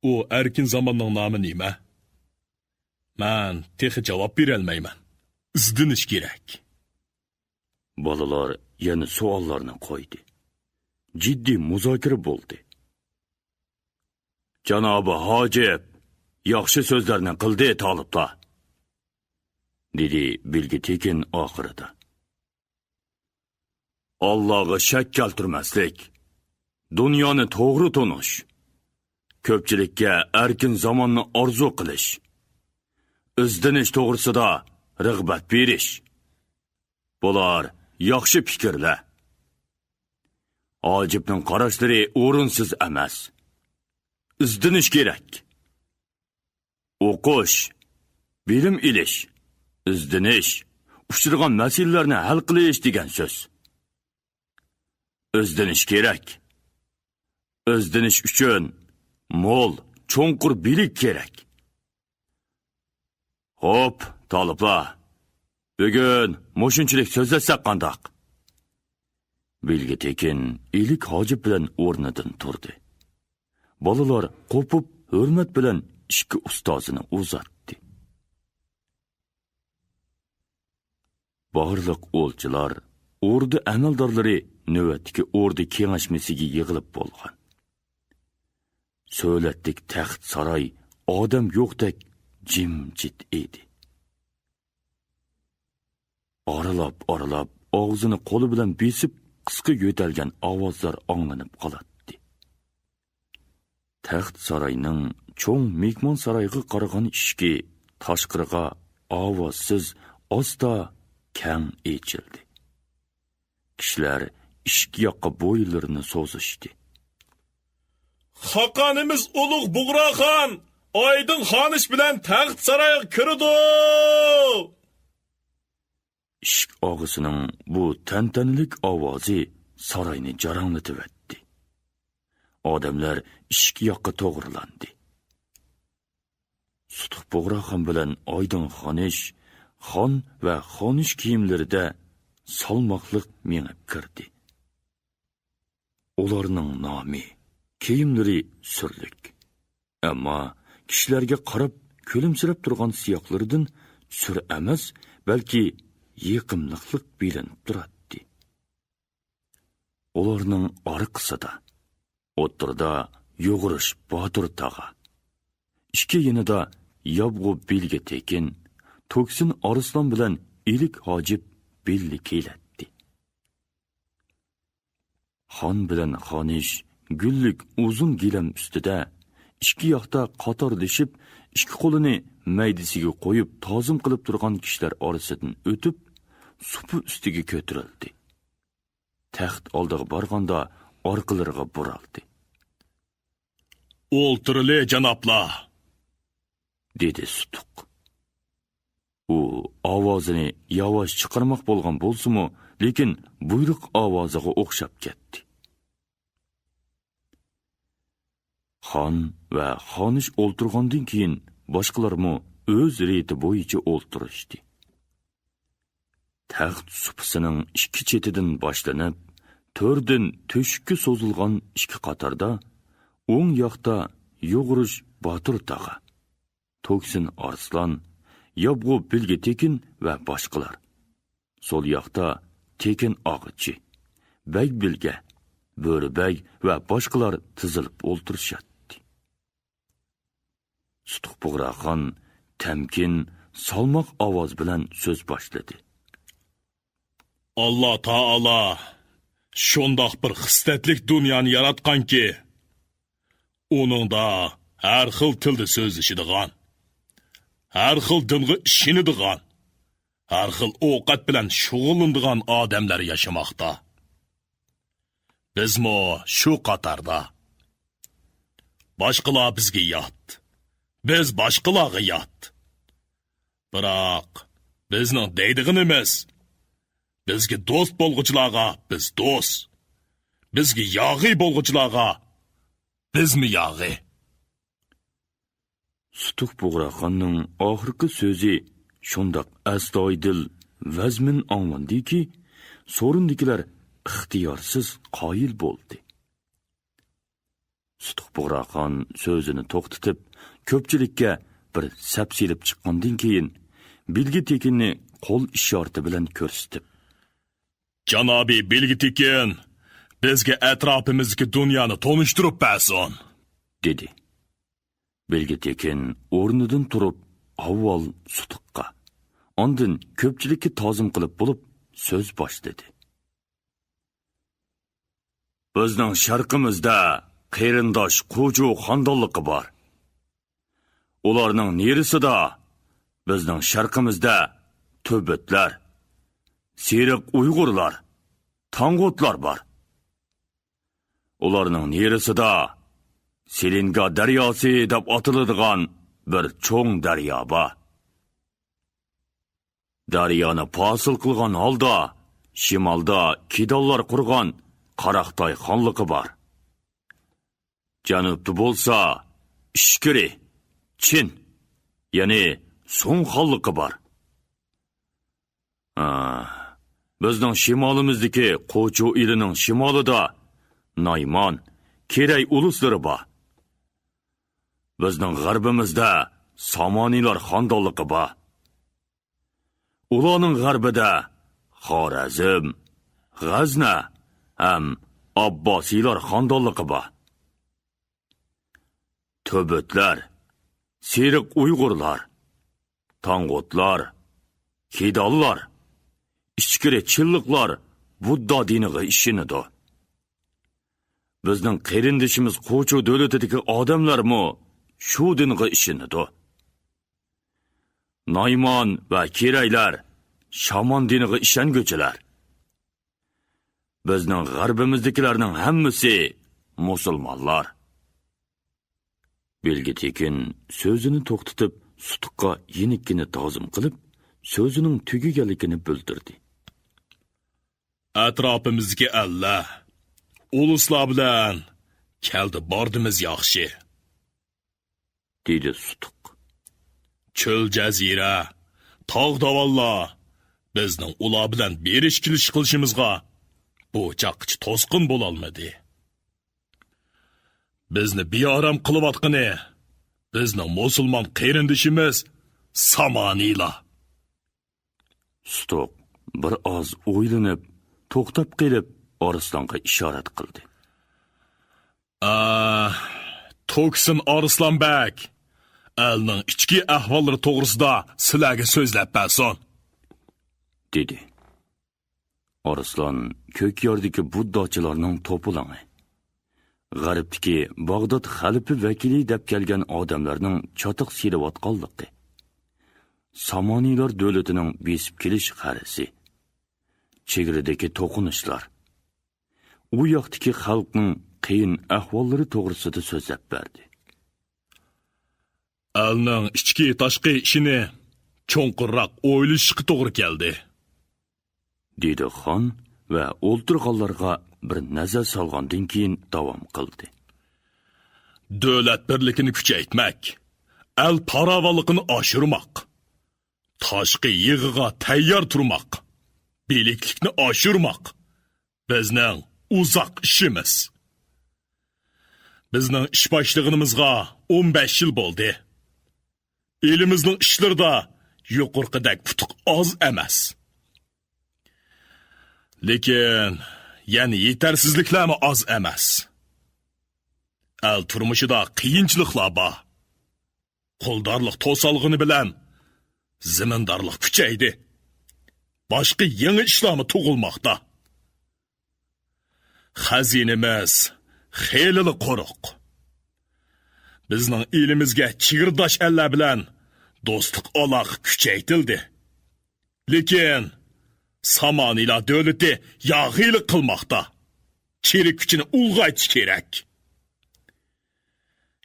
ئۇ ئەركىن زاماننىڭ نامى نېمە؟ مەن تېخى جاۋاب بېرەلمەيمەن. ئىزدىنىش كېرەك. بالىلار يەنە سوئاللارنى قويدى. جىددىي مۇزاكىرە بولدى. جانابى ھاجىپ ياخشى سۆزلەرنى قىلدى، تالىپلار، دېدى بىلگە تېكىن ئاخىرىدا. ئاللاغا شەك كەلتۈرمەسلىك، دۇنيانى توغرا تونۇش، كۆپچىلىككە ئەركىن زاماننى ئارزۇ قىلىش، ئىزدىنىش توغرىسىدا رىغبەت بېرىش، بۇلار ياخشى پىكىرلەر. ھاجىپنىڭ قاراشلىرى ئورۇنسىز ئەمەس. ئىزدىنىش كېرەك. ئوقۇش، بىلىم ئېلىش، ئىزدىنىش، ئۇچرىغان مەسىلىلەرنى ھەل قىلىش دېگەن سۆز. ئىزدىنىش كېرەك. ئىزدىنىش ئۈچۈن مول، چوڭقۇر بىلىك كېرەك. خوپ، تالىپلار، بۈگۈن مۇشۇنچىلىك سۆزلەشسەك قانداق؟ بىلگە تېكىن ئىلىك ھاجىپ بىلەن ئورنىدىن تۇردى. بالىلار قوپۇپ، ھۆرمەت بىلەن ئىككى ئۇستازىنى ئۇزاتتى. بارلىق ئولچىلار، ئوردا ئەمەلدارلىرى نۆۋەتتىكى ئوردا كېڭەشمىسىگە يىغىلىپ بولغان. سۆلەتلىك تەخت ساراي ئادەم يوقتەك جىمجىت ئىدى. ئارىلاپ-ئارىلاپ ئاغزىنى قولى بىلەن بېسىپ، قىسقا يۆتەلگەن ئاۋازلار ئاڭلىنىپ قالاتتى. تەخت ساراينىڭ چوڭ مېھمانسارايغا قارىغان ئىشىكى تاشقىرىغا ئاۋازسىز، ئاستا، كەڭ ئېچىلدى. كىشىلەر ئىشىك ياققا بويۇنلىرىنى سوزۇشتى. خاقانىمىز ئۇلۇغ بۇغراخان ئايدىڭ خانىش بىلەن تەخت سارايغا كىرىدۇ! ئىشىك ئاغىسىنىڭ بۇ تەنتەنىلىك ئاۋازى ساراينى جاراڭلىتىۋەتتى. ئادەملەر ئىشىك ياققا توغرىلاندى. سۇتۇق بۇغراخان بىلەن ئايدىڭ خانىش خان ۋە خانىش كىيىملىرىدە سالماقلىق مېڭىپ كىردى. ئۇلارنىڭ نامى، كىيىملىرى سۈرلۈك. ئەمما كىشىلەرگە قاراپ كۈلۈمسىرەپ تۇرغان سىياقلىرىدىن سۈر ئەمەس، بەلكى يېقىملىقلىق بىلىنىپ تۇراتتى. ئۇلارنىڭ ئارقىسىدا، ئوتتۇرىدا يۇغۇرۇش باتۇر تاغا، ئىككى يېنىدا يابغۇ بىلگە تېكىن، توكسىن ئارسلان بىلەن ئىلىك ھاجىپ بىللە كېلەتتى. خان بىلەن خانىش گۈللۈك ئۇزۇن گىلەم ئۈستىدە ئىككى ياقتا قاتارلىشىپ، ئىككى قولىنى مەيدىسىگە قويۇپ تازىم قىلىپ تۇرغان كىشىلەر ئارىسىدىن ئۆتۈپ، سۇپا ئۈستىگە كۆتۈرۈلدى. تەخت ئالدىغا بارغاندا ئارقىلىرىغا بۇرالدى. ئولتۇرىلى، جانابلار! دېدى سۇتۇق. ئۇ ئاۋازىنى ياۋاش چىقارماق بولغان بولسىمۇ، لېكىن بۇيرۇق ئاۋازىغا ئوخشاپ كەتتى. خان ۋە خانىش ئولتۇرغاندىن كېيىن، باشقىلارمۇ ئۆز رېتى بويىچە ئولتۇرۇشتى. تەخت سۇپىسىنىڭ ئىككى چېتىدىن باشلىنىپ، تۆردىن تۆشۈككە سوزۇلغان ئىككى قاتاردا، ئوڭ ياقتا يۇغۇرۇش باتۇر تاغا، توكسىن ئارسلان، يابغۇ بىلگە تېكىن ۋە باشقىلار. سول ياقتا تېكىن ئاغىچى، بەگ بىلگە، بۆرە بەگ ۋە باشقىلار تىزىلىپ ئولتۇرۇشاتتى. سۇتۇق بۇغراخان تەمكىن، سالماق ئاۋاز بىلەن سۆز باشلىدى. ئاللا تائالا شۇنداق بىر خىسلەتلىك دۇنيانى ياراتقانكى، ئۇنىڭدا ھەر خىل تىلدا سۆزلىشىدىغان، ھەر خىل دىنغا ئىشىنىدىغان، ھەر خىل ئوقەت بىلەن شۇغۇللىنىدىغان ئادەملەر ياشىماقتا. بىزمۇ شۇ قاتاردا. باشقىلار بىزگە يات. بىز باشقىلارغا يات. بىراق، بىزنىڭ دەيدىغىنىمىز، بىزگە دوست بولغۇچىلارغا بىز دوست. بىزگە ياغى بولغۇچىلارغا بىزمۇ ياغى. سۇتۇق بۇغراخاننىڭ ئاخىرقى سۆزى شۇنداق ئەستايىدىل، ۋەزمىن ئاڭلاندىكى، سورۇندىكىلەر ئىختىيارسىز قايىل بولدى. سۇتۇق بۇغراخان سۆزىنى توختىتىپ، كۆپچىلىككە بىر سەپ سېلىپ چىققاندىن كېيىن، بىلگە تېكىننى قول ئىشارىتى بىلەن كۆرسىتىپ، جانابىي بىلگە تېكىن، بىزگە ئەتراپىمىزدىكى دۇنيانى تونۇشتۇرۇپ بەرسۇن، دېدى. بىلگە تېكىن ئورنىدىن تۇرۇپ، ئاۋۋال سۇتۇققا، ئاندىن كۆپچىلىككە تازىم قىلىپ بولۇپ، سۆز باشلىدى. بىزنىڭ شەرقىمىزدە قېرىنداش قوجۇ خاندانلىقى بار. ئۇلارنىڭ نېرىسىدا بىزنىڭ شەرقىمىزدە تۈبۈتلەر، سېرىق ئۇيغۇرلار، تاڭغۇتلار بار. ئۇلارنىڭ نېرىسىدا سېلىنگا دەرياسى دەپ ئاتىلىدىغان بىر چوڭ دەريا بار. دەريانى پاسىل قىلغان ھالدا شىمالدا كىدانلار قۇرغان قاراقتاي خانلىقى بار. جەنۇبتا بولسا ئىچكىرى، چىن، يەنى سۇڭ خانلىقى بار. ھا، بىزنىڭ شىمالىمىزدىكى قوچۇ ئېلىنىڭ شىمالىدا نايمان، كېرەي ئۇلۇسلىرى بار. بىزنىڭ غەربىمىزدە سامانىيلار خاندانلىقى بار. ئۇلارنىڭ غەربىدە خارەزم، غەزنە ھەم ئابباسىيلار خاندانلىقى بار. تۆبۈتلەر، سېرىق ئۇيغۇرلار، تاڭغۇتلار، كىدانلار، ئىچكىرى چىنلىقلار بۇددا دىنىغا ئىشىنىدۇ. بىزنىڭ قېرىندىشىمىز قوچۇ دۆلىتىدىكى ئادەملەرمۇ شۇ دىنغا ئىشىنىدۇ. نايمان ۋە كېرەيلەر شامان دىنىغا ئىشەنگۈچىلەر. بىزنىڭ غەربىمىزدىكىلەرنىڭ ھەممىسى مۇسۇلمانلار. بىلگە تېكىن سۆزىنى توختىتىپ، سۇتۇققا يېنىككىنە تازىم قىلىپ، سۆزىنىڭ تۈگىگەنلىكىنى بىلدۈردى. ئەتراپىمىزدىكى ئەللەر، ئۇلۇسلار بىلەن كەلدى باردىمىز ياخشى، دېدى سۇتۇق. چۆل جەزىرە، تاغ داۋانلار بىزنىڭ ئۇلار بىلەن بېرىش كېلىش قىلىشىمىزغا بۇ چاغقىچە توسقۇن بولالمىدى. بىزنى بىئارام قىلىۋاتقىنى بىزنىڭ مۇسۇلمان قېرىندىشىمىز سامانىيلار. سۇتۇق بىر ئاز ئويلىنىپ، توختاپ قېلىپ، ئارسلانغا ئىشارەت قىلدى. ئا، توكسىن ئارسلان بەگ، ئەلنىڭ ئىچكى ئەھۋاللىرى توغرىسىدا سىلەرگە سۆزلەپ بەرسۇن، دېدى. ئارسلان كۆك يەردىكى بۇدداچىلارنىڭ توپىلىڭى، غەربتىكى باغداد خەلىپە ۋەكىلى دەپ كەلگەن ئادەملەرنىڭ چاتاق سېلىۋاتقانلىقى، سامانىيلار دۆلىتىنىڭ بېسىپ كېلىش خەۋىرى، چېگرىدىكى توقۇنۇشلار، ئۇ ياقتىكى خەلقنىڭ قىيىن ئەھۋاللىرى توغرىسىدا سۆزلەپ بەردى. ئەلنىڭ ئىچكى تاشقى ئىشىنى چوڭقۇرراق ئويلىشىشقا توغرا كەلدى، دېدى خان ۋە ئولتۇرغانلارغا بىر نەزەر سالغاندىن كېيىن داۋام قىلدى. دۆلەت بىرلىكىنى كۈچەيتمەك، ئەل پاراۋانلىقىنى ئاشۇرماق، تاشقى يىغىغا تەييار تۇرماق، بىلىكلىكنى ئاشۇرماق بىزنىڭ ئۇزاق ئىشىمىز. بىزنىڭ ئىش باشلىغىنىمىزغا ئون بەش يىل بولدى. ئېلىمىزنىڭ ئىشلىرىدا يۇقىرىقىدەك ئۇتۇق ئاز ئەمەس. لېكىن يەنە يېتەرسىزلىكلەرمۇ ئاز ئەمەس. ئەل تۇرمۇشىدا قىيىنچىلىقلار بار. قۇلدارلىق توسالغۇنى بىلەن زېمىندارلىق كۈچەيدى. باشقا يېڭى ئىشلارمۇ تۇغۇلماقتا. خەزىنىمىز خېلىلا قۇرۇق. بىزنىڭ ئېلىمىزگە چېگرىداش ئەللەر بىلەن دوستلۇق ئالاقە كۈچەيتىلدى. لېكىن سامانىيلار دۆلىتى ياغىيلىق قىلماقتا. چېرىك كۈچىنى ئۇلغايتىش كېرەك.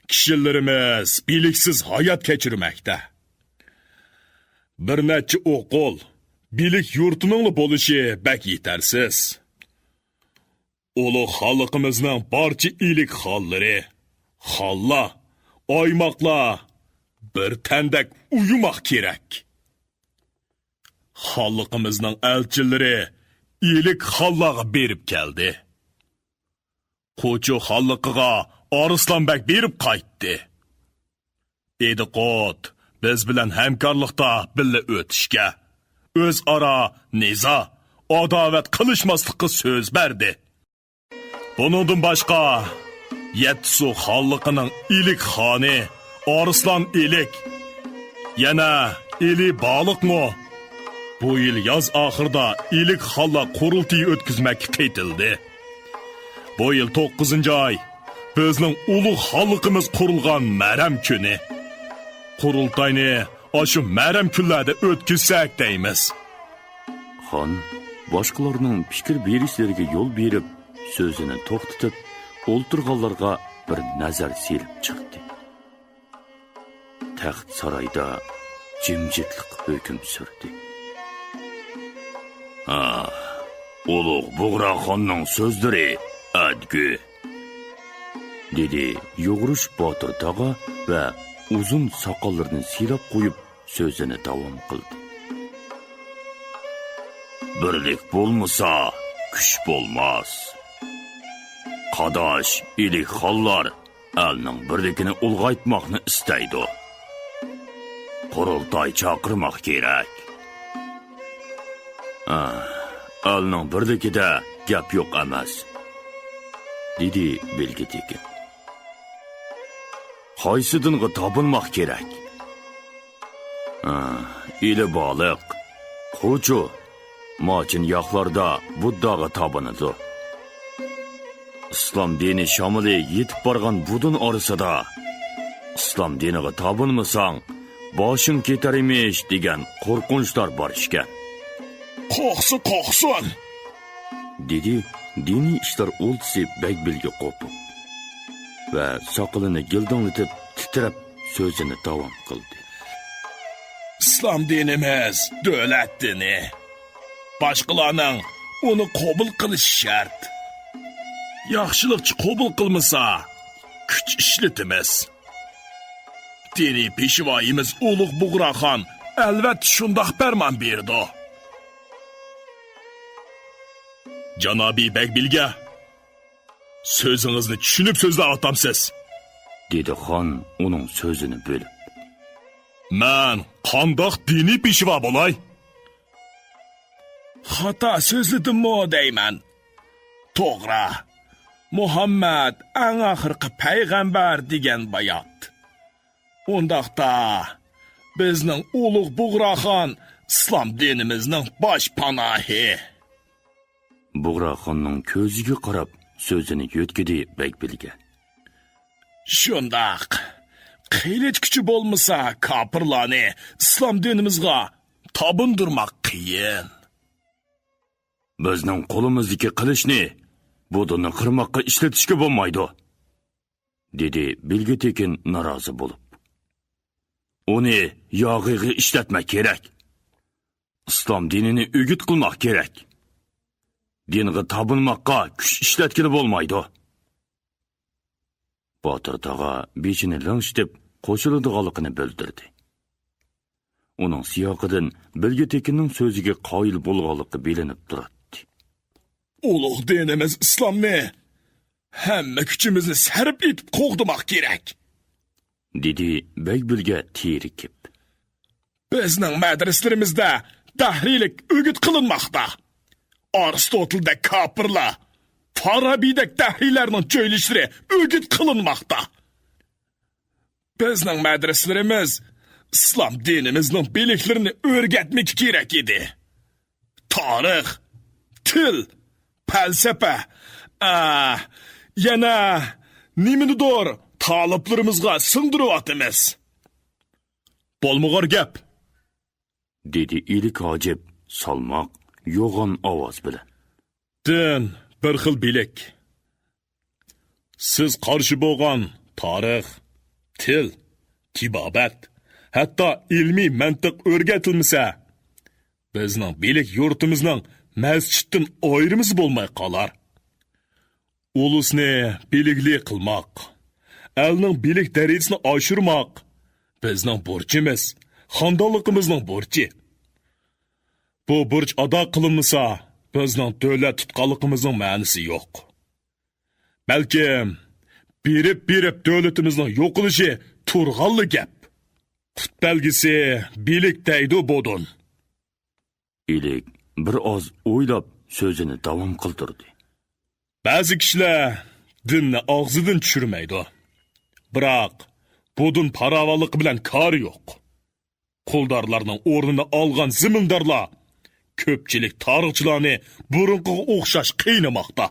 كىشىلىرىمىز بىلىكسىز ھايات كەچۈرمەكتە. بىر نەچچە ئوقۇل، بىلىك يۇرتىنىڭلا بولۇشى بەك يېتەرسىز. ئۇلۇغ خانلىقىمىزنىڭ بارچە ئىلىك خانلىرى، خانلار، ئايماقلار بىر تەندەك ئۇيۇماق كېرەك. خانلىقىمىزنىڭ ئەلچىلىرى ئىلىك خانلارغا بېرىپ كەلدى. قوچۇ خانلىقىغا ئارسلان بەگ بېرىپ قايتتى. ئىدىقۇت بىز بىلەن ھەمكارلىقتا بىللە ئۆتۈشكە، ئۆزئارا نىزا، ئاداۋەت قىلىشماسلىققا سۆز بەردى. بۇنىڭدىن باشقا، يەتتىسۇ خانلىقىنىڭ ئىلىك خانى ئارسلان ئىلىك، يەنە ئىلى بالىقمۇ بۇ يىل ياز ئاخىرىدا ئىلىك خانلار قۇرۇلتىيى ئۆتكۈزمەككە قېتىلدى. بۇ يىل توققۇزىنچى ئاي بىزنىڭ ئۇلۇغ خانلىقىمىز قۇرۇلغان مەرەم كۈنى. قۇرۇلتاينى ئاشۇ مەرەم كۈنلەردە ئۆتكۈزسەك دەيمىز. خان باشقىلارنىڭ پىكىر بېرىشلىرىگە يول بېرىپ، سۆزىنى توختىتىپ، ئولتۇرغانلارغا بىر نەزەر سېلىپ چىقتى. تەخت سارايدا جىمجىتلىق ھۆكۈم سۈردى. ھا، ئۇلۇغ بۇغراخاننىڭ سۆزلىرى ئەدگۈ، دېدى يۇغۇرۇش باتۇر تاغا ۋە ئۇزۇن ساقاللىرىنى سىيلاپ قويۇپ، سۆزىنى داۋام قىلدى. بىرلىك بولمىسا، كۈچ بولماس. قاداش ئىلىك خانلار ئەلنىڭ بىرلىكىنى ئۇلغايتماقنى ئىستەيدۇ. قۇرۇلتاي چاقىرماق كېرەك. ئا، ئەلنىڭ بىرلىكىدە گەپ يوق ئەمەس، دېدى بىلگە تېكىن. قايسى دىنغا تاپىنماق كېرەك؟ ھە، ئىلى بالىق، قوچۇ، ماچىن ياقلاردا بۇدداغا تاپىنىدۇ. ئىسلام دىنى شامىلى يېتىپ بارغان بۇ دىن ئارىسىدا، ئىسلام دىنىغا تاپىنمىساڭ، باشىڭ كېتەر ئىمىش دېگەن قورقۇنچلار بار ئىكەن. قورقسۇن، قورقسۇن! دېدى دىنىي ئىشلار ئولتىسى بەگبىلگە قوپۇپ ۋە ساقىلىنى گىلدىڭلىتىپ تىترەپ سۆزىنى داۋام قىلدى. ئىسلام دىنىمىز دۆلەت دىنى. باشقىلارنىڭ ئۇنى قوبۇل قىلىشى شەرت. ياخشىلىقچى قوبۇل قىلمىسا، كۈچ ئىشلىتىمىز. دىنىي پېشۋايىمىز ئۇلۇغ بۇغراخان ئەلۋەتتە شۇنداق پەرمان بېرىدۇ. جانابىي بەگبىلگە، سۆزىڭىزنى چۈشىنىپ سۆزلەۋاتامسىز؟ دېدى خان ئۇنىڭ سۆزىنى بۆلۈپ. مەن قانداق دىنىي پېشۋا بولاي؟ خاتا سۆزلىدىممۇ دەيمەن. توغرا، مۇھەممەد ئەڭ ئاخىرقى پەيغەمبەر دېگەن بايات. ئۇنداقتا، بىزنىڭ ئۇلۇغ بۇغراخان ئىسلام دىنىمىزنىڭ باش پاناھى. بۇغراخاننىڭ كۆزىگە قاراپ سۆزىنى يۆتكىدى بەگبىلگە. شۇنداق. قىلىچ كۈچى بولمىسا، كاپىرلارنى ئىسلام دىنىمىزغا تابىندۇرماق قىيىن. بىزنىڭ قولىمىزدىكى قىلىچنى بۇ دىننى قىرماققا ئىشلىتىشكە بولمايدۇ، دېدى بىلگە تېكىن نارازى بولۇپ. ئۇنى ياغىغا ئىشلەتمەك كېرەك. ئىسلام دىنىنى ئۆگۈت قىلماق كېرەك. دىنغا تابىنماققا كۈچ ئىشلەتكىلى بولمايدۇ. باتۇر تاغا بېشىنى لىڭشىتىپ قوشۇلىدىغانلىقىنى بىلدۈردى. ئۇنىڭ سىياقىدىن بىلگە تېكىننىڭ سۆزىگە قايىل بولغانلىقى بىلىنىپ تۇراتتى. ئۇلۇغ دىنىمىز ئىسلامنى ھەممە كۈچىمىزنى سەرپ ئېتىپ قوغدىماق كېرەك، دېدى بەگبىلگە تېرىكىپ. بىزنىڭ مەدرىسىلىرىمىزدە دەھرىيلىك ئۆگۈت قىلىنماقتا. ئارستوتىلدەك كاپىرلار، فارابىدەك دەھرىيلەرنىڭ چۆلىشلىرى ئۆگۈت قىلىنماقتا. بىزنىڭ مەدرىسىلىرىمىز ئىسلام دىنىمىزنىڭ بىلىكلىرىنى ئۆرگەتمىكى كېرەك ئىدى. تارىخ، تىل، پەلسەپە، ئا، يەنە نېمىنىدۇر تالىپلىرىمىزغا سىڭدۈرۈۋاتىمىز. بولمىغۇر گەپ، دېدى ئىلىك ھاجىپ سالماق، يوغان ئاۋاز بىلەن. دىن بىر خىل بىلىك. سىز قارشى بولغان تارىخ، تىل، تېبابەت، ھەتتا ئىلمىي مەنتىق ئۆرگەتىلمىسە، بىزنىڭ بىلىك يۇرتىمىزنىڭ مەسچىتتىن ئايرىمىسى بولماي قالار. ئۇلۇسنى بىلىكلىك قىلماق، ئەلنىڭ بىلىك دەرىجىسىنى ئاشۇرماق بىزنىڭ بۇرچىمىز، خانىدانلىقىمىزنىڭ بۇرچى. بۇ بۇرچ ئادا قىلىنمىسا، بىزنىڭ دۆلەت تۇتقانلىقىمىزنىڭ مەنىسى يوق. بەلكىم، بېرىپ-بېرىپ دۆلىتىمىزنىڭ يوقىلىشى تۇرغانلا گەپ. قۇت بەلگىسى بىلىك دەيدۇ بۇدۇن. ئىلىك بىر ئاز ئويلاپ سۆزىنى داۋام قىلدۇردى. بەزى كىشىلەر دىننى ئاغزىدىن چۈشۈرمەيدۇ. بىراق، بۇدۇن پاراۋانلىقى بىلەن كارى يوق. قۇلدارلارنىڭ ئورنىنى ئالغان زېمىندارلار كۆپچىلىك تارىخچىلارنى بۇرۇنقىغا ئوخشاش قىينىماقتا.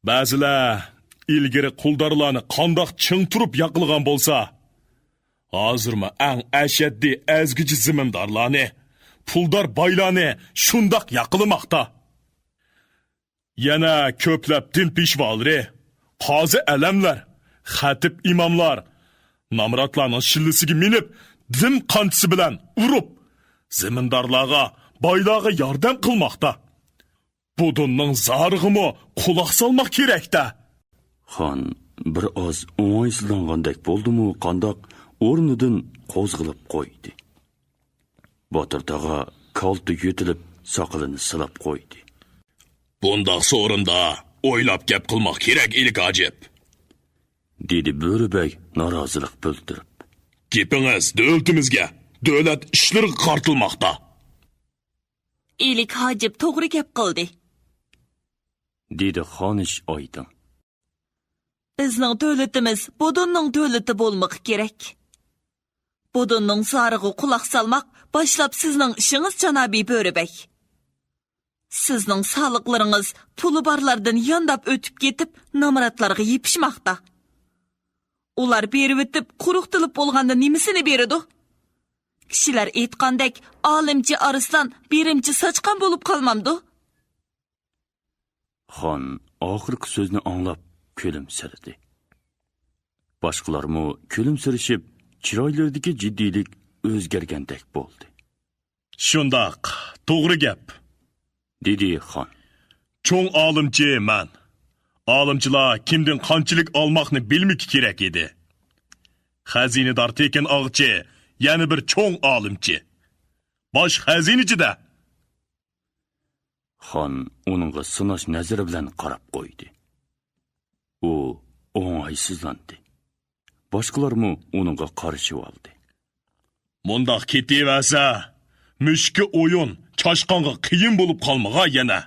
بەزىلەر ئىلگىرى قۇلدارلارنى قانداق چىڭ تۇرۇپ ياقلىغان بولسا، ھازىرمۇ ئەڭ ئەشەددىي ئەزگۈچى زېمىندارلارنى، پۇلدار بايلارنى شۇنداق ياقلىماقتا. يەنە كۆپلەپ دىن پېشۋالىرى، قازى ئەلەملەر، خەتىپ ئىماملار نامراتلارنىڭ شىللىسىگە مىنىپ، دىن قانچىسى بىلەن ئۇرۇپ، زېمىندارلارغا، بايلارغا ياردەم قىلماقتا. بۇدۇننىڭ زارىغىمۇ قۇلاق سالماق كېرەك-دە. خان بىر ئاز ئوڭايسىزلانغاندەك بولدىمۇ قانداق، ئورنىدىن قوزغىلىپ قويدى. باتۇر تاغا كالتە يۆتىلىپ، ساقىلىنى سىلاپ قويدى. بۇنداق سورۇندا ئويلاپ گەپ قىلماق كېرەك، ئىلىك ھاجىپ. دېدى بۆرە بەگ نارازىلىق بىلدۈرۈپ. گېپىڭىز دۆلىتىمىزگە، دۆلەت ئىشلىرىغا قارىتىلماقتا. ئىلىك ھاجىپ توغرا گەپ قىلدى. دېدى خانىش ئايدىڭ. بىزنىڭ دۆلىتىمىز بۇدۇننىڭ دۆلىتى بولمىقى كېرەك. بۇدۇننىڭ زارىغا قۇلاق سالماق باشلاپ سىزنىڭ ئىشىڭىز، جانابىي بۆرە بەگ. سىزنىڭ سالىقلىرىڭىز پۇلى بارلاردىن يانداپ ئۆتۈپ كېتىپ، نامراتلارغا يېپىشماقتا. ئۇلار بېرىۋېتىپ، قۇرۇقتىلىپ بولغاندا نېمىسىنى بېرىدۇ؟ كىشىلەر ئېيتقاندەك، ئالىمچى ئارسلان، بېرىمچى ساچقان بولۇپ قالمامدۇ؟ خان ئاخىرقى سۆزنى ئاڭلاپ كۈلۈمسىرىدى. باشقىلارمۇ كۈلۈمسىرىشىپ، چىرايلىرىدىكى جىددىيلىك ئۆزگەرگەندەك بولدى. شۇنداق، توغرا گەپ. دېدى خان. چوڭ ئالىمچى مەن. ئالىمچىلار كىمدىن قانچىلىك ئالماقنى بىلمىكى كېرەك ئىدى. خەزىنىدار تېكىن ئاغىچى يەنە بىر چوڭ ئالىمچى. باش خەزىنىچى-دە. خان ئۇنىڭغا سىناش نەزىرى بىلەن قاراپ قويدى. ئۇ ئوڭايسىزلاندى. باشقىلارمۇ ئۇنىڭغا قارىشىۋالدى. مۇنداق كېتىۋەرسە، مۈشۈككە ئويۇن، چاشقانغا قىيىن بولۇپ قالمىغاي يەنە.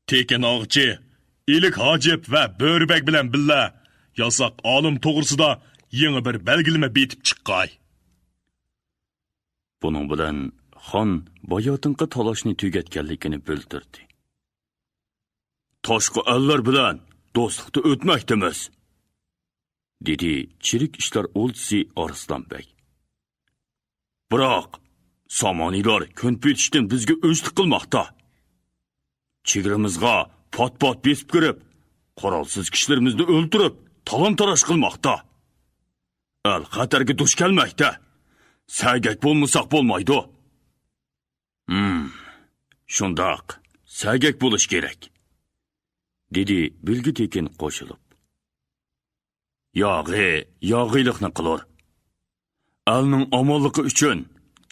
تېكىن ئاغىچى، ئىلىك ھاجىپ ۋە بۆرە بەگ بىلەن بىللە ياساق ئالىم توغرىسىدا يېڭى بىر بەلگىلىمە بېتىپ چىققاي. بۇنىڭ بىلەن خان باياتىنقى تالاشنى تۈگەتكەنلىكىنى بىلدۈردى. تاشقى ئەللەر بىلەن دوستلۇقتا ئۆتمەكتىمىز، دېدى چىرىك ئىشلار ئولجىسى ئارسلان بەگ. بىراق، سامانىيلار كۈن پېتىشتىن بىزگە ئۆچلۈك قىلماقتا. چېگرىمىزغا پات-پات بېسىپ كىرىپ، قورالسىز كىشىلىرىمىزنى ئۆلتۈرۈپ، تالان-تاراج قىلماقتا. ئەل خەتەرگە دۇچ كەلمەكتە. سەگەك بولمىساق بولمايدۇ. ھىم، شۇنداق، سەگەك بولۇش كېرەك، دېدى بىلگە تېكىن قوشۇلۇپ. ياغى ياغىلىقنى قىلۇر. ئەلنىڭ ئامانلىقى ئۈچۈن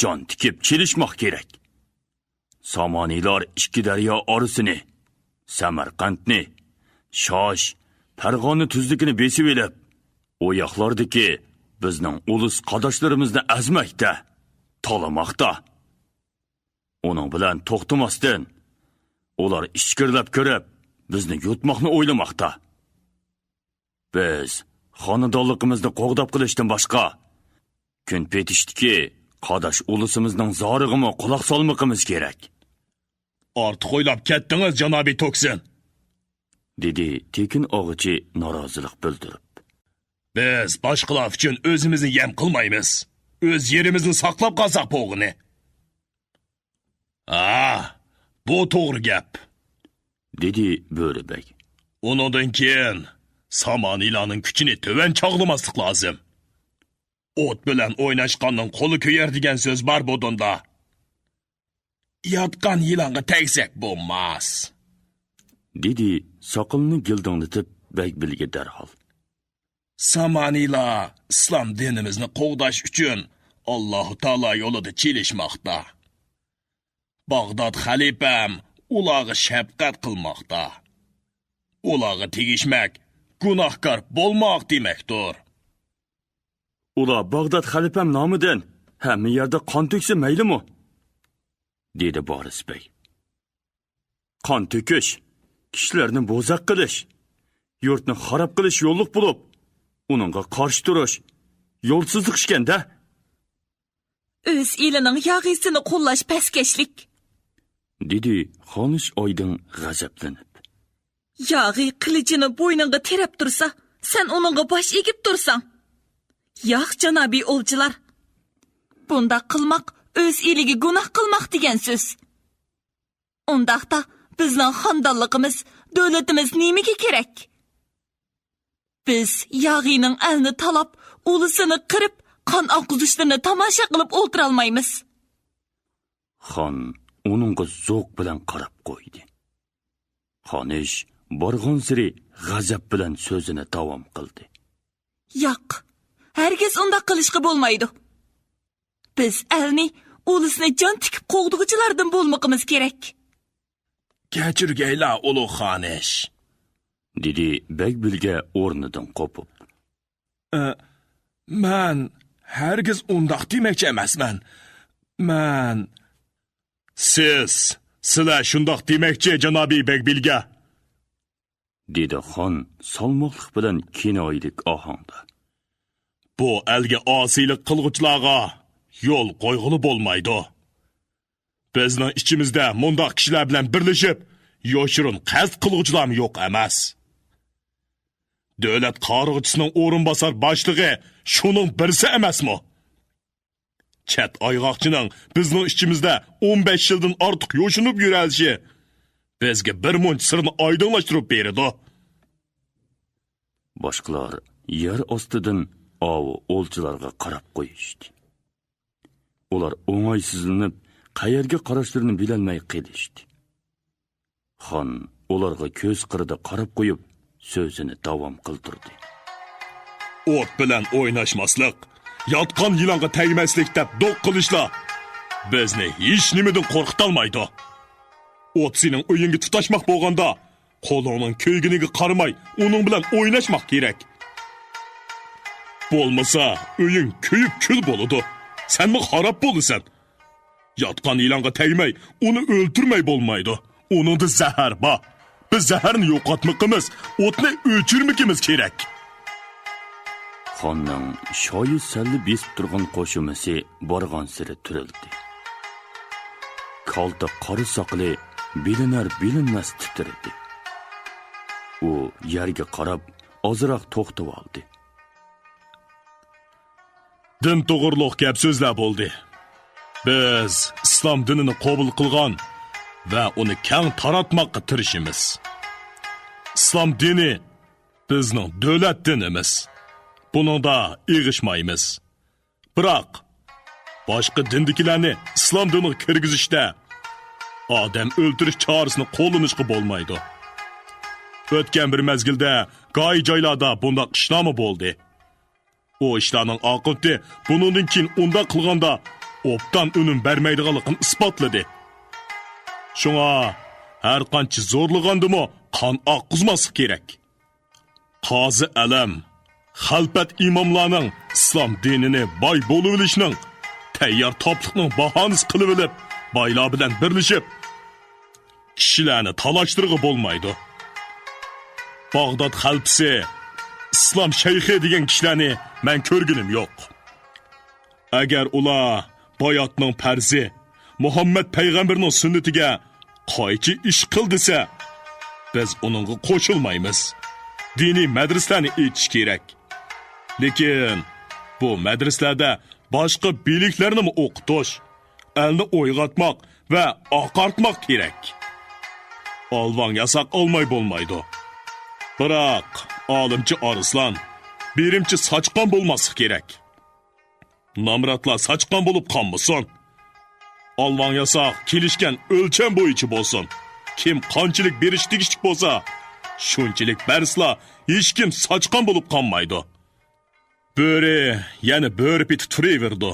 جان تىكىپ چېلىشماق كېرەك. سامانىيلار ئىككى دەريا ئارىسىنى، سەمەرقەنتنى، شاش، پەرغانە تۈزلۈكىنى بېسىۋېلىپ، ئۇ ياقلاردىكى بىزنىڭ ئۇلۇس قاداشلىرىمىزنى ئەزمەكتە، تالىماقتا. ئۇنىڭ بىلەن توختىماستىن، ئۇلار ئىچكىرىلەپ كىرىپ، بىزنى يۇتماقنى ئويلىماقتا. بىز خانىدانلىقىمىزنى قوغداپ قېلىشتىن باشقا، كۈن پېتىشتىكى قاداش ئۇلۇسىمىزنىڭ زارىغىمۇ قۇلاق سالمىقىمىز كېرەك. ئارتۇق ئويلاپ كەتتىڭىز، جانابىي توكسىن، دېدى تېكىن ئاغىچى نارازىلىق بىلدۈرۈپ. بىز باشقىلار ئۈچۈن ئۆزىمىزنى يەم قىلمايمىز. ئۆز يېرىمىزنى ساقلاپ قالساق بولغىنى. ھا، بۇ توغرا گەپ، دېدى بۆرە بەگ. ئۇنىڭدىن كېيىن سامانىيلارنىڭ كۈچىنى تۆۋەن چاغلىماسلىق لازىم. ئوت بىلەن ئويناشقاننىڭ قولى كۆيەر دېگەن سۆز بار بۇدۇندا. ياتقان يىلانغا تەگسەك بولماس، دېدى ساقىلىنى گىلدىڭلىتىپ بەگ بىلگە دەرھال. سامانىيلار ئىسلام دىنىمىزنى قوغداش ئۈچۈن ئاللاھۇ تائالا يولىدا چېلىشماقتا. باغداد خەلىپەم ئۇلارغا شەپقەت قىلماقتا. ئۇلارغا تېگىشمەك گۇناھكار بولماق دېمەكتۇر. ئۇلار باغداد خەلىپەم نامىدىن ھەممە يەردە قان تۆكسە مەيلىمۇ؟ دېدى بارىس بەگ. قان تۆكۈش، كىشىلەرنى بوزەك قىلىش، يۇرتنى خاراب قىلىش يوللۇق بولۇپ، ئۇنىڭغا قارشى تۇرۇش يولسىزلىق ئىكەن-دە. ئۆز ئېلىنىڭ ياغىسىنى قوللاش پەسكەشلىك، دېدى خانىش ئايدىڭ غەزەپلىنىپ. ياغى قىلىچىنى بوينۇڭغا تىرەپ تۇرسا، سەن ئۇنىڭغا باش ئېگىپ تۇرساڭ. ياق، جانابىي ئولجىلار. بۇنداق قىلماق ئۆز ئېلىگە گۇناھ قىلماق دېگەن سۆز. ئۇنداقتا بىزنىڭ خاندانلىقىمىز، دۆلىتىمىز نېمىگە كېرەك؟ بىز ياغىنىڭ ئەلنى تالاپ، ئۇلىسىنى قىرىپ، قان ئاققۇزۇشلىرىنى تاماشا قىلىپ ئولتۇرالمايمىز. خان ئۇنىڭغا زوق بىلەن قاراپ قويدى. خانىش بارغانسېرى غەزەپ بىلەن سۆزىنى داۋام قىلدى. ياق، ھەرگىز ئۇنداق قىلىشقا بولمايدۇ. بىز ئەلنى ئۇلىسىنى جان تىكىپ قوغدىغۇچىلاردىن بولمىقىمىز كېرەك. كەچۈرگەيلا، ئۇلۇغ خانىش، دېدى بەگ بىلگە ئورنىدىن قوپۇپ. ئە، مەن ھەرگىز ئۇنداق دېمەكچى ئەمەسمەن. مەن سىز، سىلەر شۇنداق دېمەكچى، جانابىي بەگ بىلگە، دېدى خان سالماقلىق بىلەن كىنايىلىك ئاھاڭدا. بۇ ئەلگە ئاسىيلىق قىلغۇچىلارغا يول قويغىلى بولمايدۇ. بىزنىڭ ئىچىمىزدە مۇنداق كىشىلەر بىلەن بىرلىشىپ، يوشۇرۇن قەست قىلغۇچىلارمۇ يوق ئەمەس. دۆلەت قارىغۇچىسىنىڭ ئورۇنباسار باشلىقى شۇنىڭ بىرسى ئەمەسمۇ؟ چەت ئايغاقچىنىڭ بىزنىڭ ئىچىمىزدە ئون بەش يىلدىن ئارتۇق يوشۇنۇپ يۈرەلىشى بىزگە بىر مۇنچە سىرنى ئايدىڭلاشتۇرۇپ بېرىدۇ. باشقىلار يەر ئاستىدىن ئاۋۇ ئولجىلارغا قاراپ قويۇشتى. ئۇلار ئوڭايسىزلىنىپ، قەيەرگە قاراشلىرىنى بىلەلمەي قېلىشتى. خان ئۇلارغا كۆز قىرىدا قاراپ قويۇپ، سۆزىنى داۋام قىلدۇردى. ئوت بىلەن ئويناشماسلىق، ياتقان يىلانغا تەگمەسلىك دەپ دوق قىلىشلار بىزنى ھېچنېمىدىن قورقۇتالمايدۇ. ئوت سېنىڭ ئۆيۈڭگە تۇتاشماق بولغاندا، قولۇڭنىڭ كۆيگىنىگە قارىماي، ئۇنىڭ بىلەن ئويناشماق كېرەك. بولمىسا، ئۆيۈڭ كۆيۈپ كۈل بولىدۇ. سەنمۇ خاراب بولىسەن. ياتقان يىلانغا تەگمەي، ئۇنى ئۆلتۈرمەي بولمايدۇ. ئۇنىڭدا زەھەر بار. بىز زەھەرنى يوقاتمىقىمىز، ئوتنى ئۆچۈرمىكىمىز كېرەك. خاننىڭ شايى سەللە بېسىپ تۇرغان قوشۇمىسى بارغانسېرى تۈرۈلدى. كالتە قارا ساقىلى بىلىنەر-بىلىنمەس تىترىدى. ئۇ يەرگە قاراپ ئازراق توختىۋالدى. دىن توغرۇلۇق گەپ سۆزلەر بولدى. بىز ئىسلام دىنىنى قوبۇل قىلغان ۋە ئۇنى كەڭ تاراتماققا تىرىشىمىز. ئىسلام دىنى بىزنىڭ دۆلەت دىنىمىز. بۇنىڭدا ئېغىشمايمىز. بىراق، باشقا دىندىكىلەرنى ئىسلام دىنىغا كىرگۈزۈشتە ئادەم ئۆلتۈرۈش چارىسىنى قوللىنىشقا بولمايدۇ. ئۆتكەن بىر مەزگىلدە گاھى جايلاردا بۇنداق ئىشلارمۇ بولدى. ئۇ ئىشلارنىڭ ئاقىۋىتى بۇنىڭدىن كېيىن ئۇنداق قىلغاندا ئوبدان ئۈنۈم بەرمەيدىغانلىقىنى ئىسپاتلىدى. شۇڭا ھەرقانچە زورلىغاندىمۇ قان ئاققۇزماسلىق كېرەك. قازى ئەلەم، خەلپەت ئىماملارنىڭ ئىسلام دىنىنى باي بولۇۋېلىشنىڭ، تەييار تاپلىقنىڭ باھانىسى قىلىۋېلىپ، بايلار بىلەن بىرلىشىپ، كىشىلەرنى تالاشتۇرغىلى بولمايدۇ. باغداد خەلپىسى، ئىسلام شەيخى دېگەن كىشىلەرنى مەن كۆرگىنىم يوق. ئەگەر ئۇلار باياتنىڭ پەرزى، مۇھەممەد پەيغەمبەرنىڭ سۈننىتىگە قايچى ئىش قىل دېسە، بىز ئۇنىڭغا قوشۇلمايمىز. دىنىي مەدرىسىلەرنى ئېچىش كېرەك. لېكىن بۇ مەدرىسىلەردە باشقا بىلىكلەرنىمۇ ئوقۇتۇش، ئەلنى ئويغاتماق ۋە ئاقارتماق كېرەك. ئالۋاڭ ياساق ئالماي بولمايدۇ. بىراق، ئالىمچە ئارسلان، بېرىمچە ساچقان بولماسلىق كېرەك. نامراتلار ساچقان بولۇپ قالمىسۇن. ئالۋاڭ ياساق كېلىشكەن ئۆلچەم بويىچە بولسۇن. كىم قانچىلىك بېرىشى تېگىشلىك بولسا، شۇنچىلىك بەرسىلا، ھېچكىم ساچقان بولۇپ قالمايدۇ. بۆرە يەنە بۆرە پېتى تۇرۇۋېرىدۇ.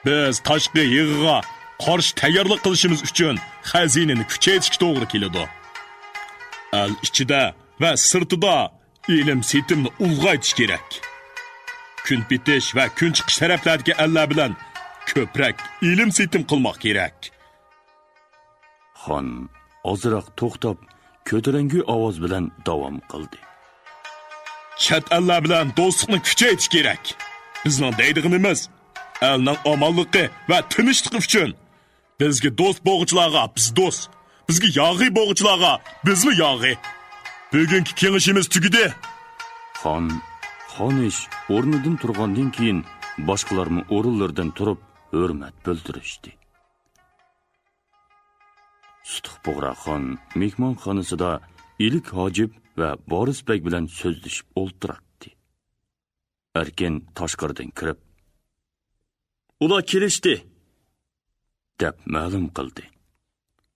بىز تاشقى يىغىغا قارشى تەييارلىق قىلىشىمىز ئۈچۈن خەزىنىنى كۈچەيتىشكە توغرا كېلىدۇ. ئەل ئىچىدە ۋە سىرتىدا ئېلىم سېتىمنى ئۇلغايتىش كېرەك. كۈن پېتىش ۋە كۈن چىقىش تەرەپلەردىكى ئەللەر بىلەن كۆپرەك ئېلىم سېتىم قىلماق كېرەك. خان ئازراق توختاپ، كۆتۈرەڭگۈ ئاۋاز بىلەن داۋام قىلدى. چەت ئەللەر بىلەن دوستلۇقنى كۈچەيتىش كېرەك. بىزنىڭ دەيدىغىنىمىز، ئەلنىڭ ئامانلىقى ۋە تىنچلىقى ئۈچۈن. بىزگە دوست بولغۇچىلارغا بىز دوست، بىزگە ياغى بولغۇچىلارغا بىزمۇ ياغى. بۈگۈنكى كېڭىشىمىز تۈگىدى. خان خانىش ئورنىدىن تۇرغاندىن كېيىن، باشقىلارمۇ ئورۇنلىرىدىن تۇرۇپ، ھۆرمەت بىلدۈرۈشتى. سۇتۇق بۇغراخان مېھمانخانىسىدا ئىلىك ھاجىپ ۋە بارىس بەگ بىلەن سۆزلىشىپ ئولتۇراتتى. ئەركىن تاشقىرىدىن كىرىپ، «ئۇلار كېلىشتى!» دەپ مەلۇم قىلدى.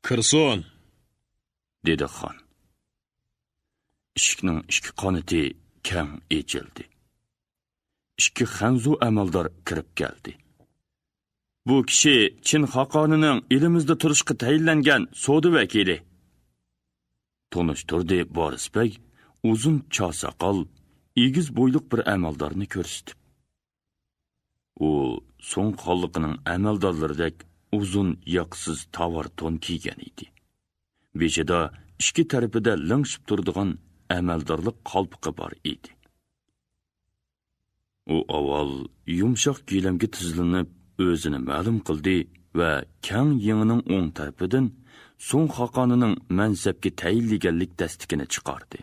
«كىرسۇن!» دېدى خان. ئىشىكنىڭ ئىككى قانىتى كەڭ ئېچىلدى. ئىككى خەنزۇ ئەمەلدار كىرىپ كەلدى. بۇ كىشى چىن خاقانىنىڭ ئېلىمىزدا تۇرۇشقا تەيىنلەنگەن سودا ۋەكىلى. تونۇشتۇردى بارىس بەگ ئۇزۇن چاچ ساقال، ئېگىز بويلۇق بىر ئەمەلدارنى كۆرسىتىپ. ئۇ سۇڭ خانلىقىنىڭ ئەمەلدارلىرىدەك ئۇزۇن ياقىسىز تاۋار تون كىيگەن ئىدى. بېشىدا ئىككى تەرىپىدە لىڭشىپ تۇرىدىغان ئەمەلدارلىق قالپىقى بار ئىدى. ئۇ ئاۋۋال يۇمشاق گىلەمگە تىزلىنىپ، ئۆزىنى مەلۇم قىلدى ۋە كەڭ يېڭىنىڭ ئوڭ تەرىپىدىن سۇڭ خاقانىنىڭ مەنسەپكە تەيىنلىگەنلىك دەستىكىنى چىقاردى.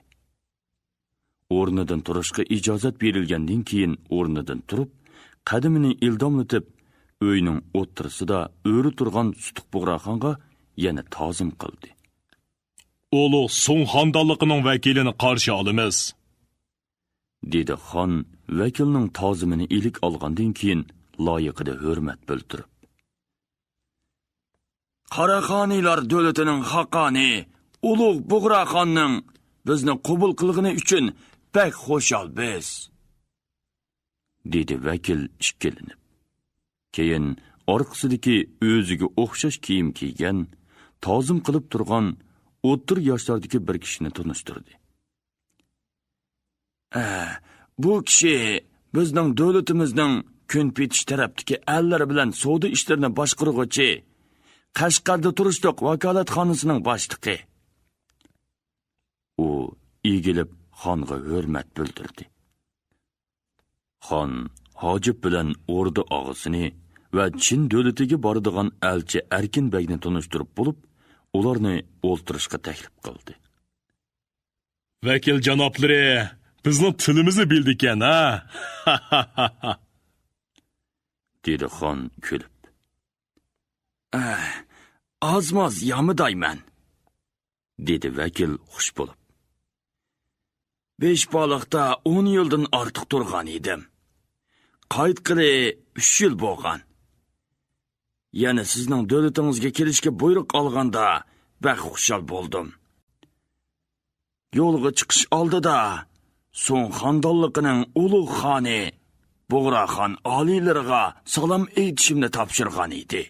ئورنىدىن تۇرۇشقا ئىجازەت بېرىلگەندىن كېيىن ئورنىدىن تۇرۇپ، قەدىمىنى ئىلداملىتىپ، ئۆينىڭ ئوتتۇرىسىدا ئۆرە تۇرغان سۇتۇق بۇغراخانغا يەنە تازىم قىلدى. ئۇلۇغ سۇڭ خاندانلىقىنىڭ ۋەكىلىنى قارشى ئالىمىز، دېدى خان ۋەكىلنىڭ تازىمىنى ئىلىك ئالغاندىن كېيىن لايىقىدا ھۆرمەت بىلدۈرۈپ. قاراخانىيلار دۆلىتىنىڭ خاقانى ئۇلۇغ بۇغراخاننىڭ بىزنى قوبۇل قىلغىنى ئۈچۈن بەك خۇشال بىز، دېدى ۋەكىل ئىككىلىنىپ. كېيىن ئارقىسىدىكى ئۆزىگە ئوخشاش كىيىم كىيگەن، تازىم قىلىپ تۇرغان ئوتتۇرا ياشلاردىكى بىر كىشىنى تونۇشتۇردى. ئە، بۇ كىشى بىزنىڭ دۆلىتىمىزنىڭ كۈنپېتىش تەرەپتىكى ئەللەر بىلەن سودا ئىشلىرىنى باشقۇرغۇچى، قەشقەردە تۇرۇشلۇق ۋاكالەتخانىسىنىڭ باشلىقى. ئۇ ئېگىلىپ خانغا ھۆرمەت بىلدۈردى. خان ھاجىپ بىلەن ئوردا ئاغىسىنى ۋە چىن دۆلىتىگە بارىدىغان ئەلچى ئەركىن بەگنى تونۇشتۇرۇپ بولۇپ، ئۇلارنى ئولتۇرۇشقا تەكلىپ قىلدى. ۋەكىل جانابلىرى بىزنىڭ تىلىمىزنى بىلىدىكەن، ھە؟ دېدى خان كۈلۈپ. ئە، ئاز-ماز يامىدايمەن، دېدى ۋەكىل خۇش بولۇپ. بېشپالىقتا ئون يىلدىن ئارتۇق تۇرغان ئىدىم. قايتقىلى ئۈچ يىل بولغان. يەنە سىزنىڭ دۆلىتىڭىزگە كېلىشكە بۇيرۇق ئالغاندا بەك خۇشال بولدۇم. يولغا چىقىش ئالدىدا سۇڭ خاندانلىقىنىڭ ئۇلۇغ خانى بۇغراخان ئالىيلىرىغا سالام ئېيتىشىمنى تاپشۇرغان ئىدى.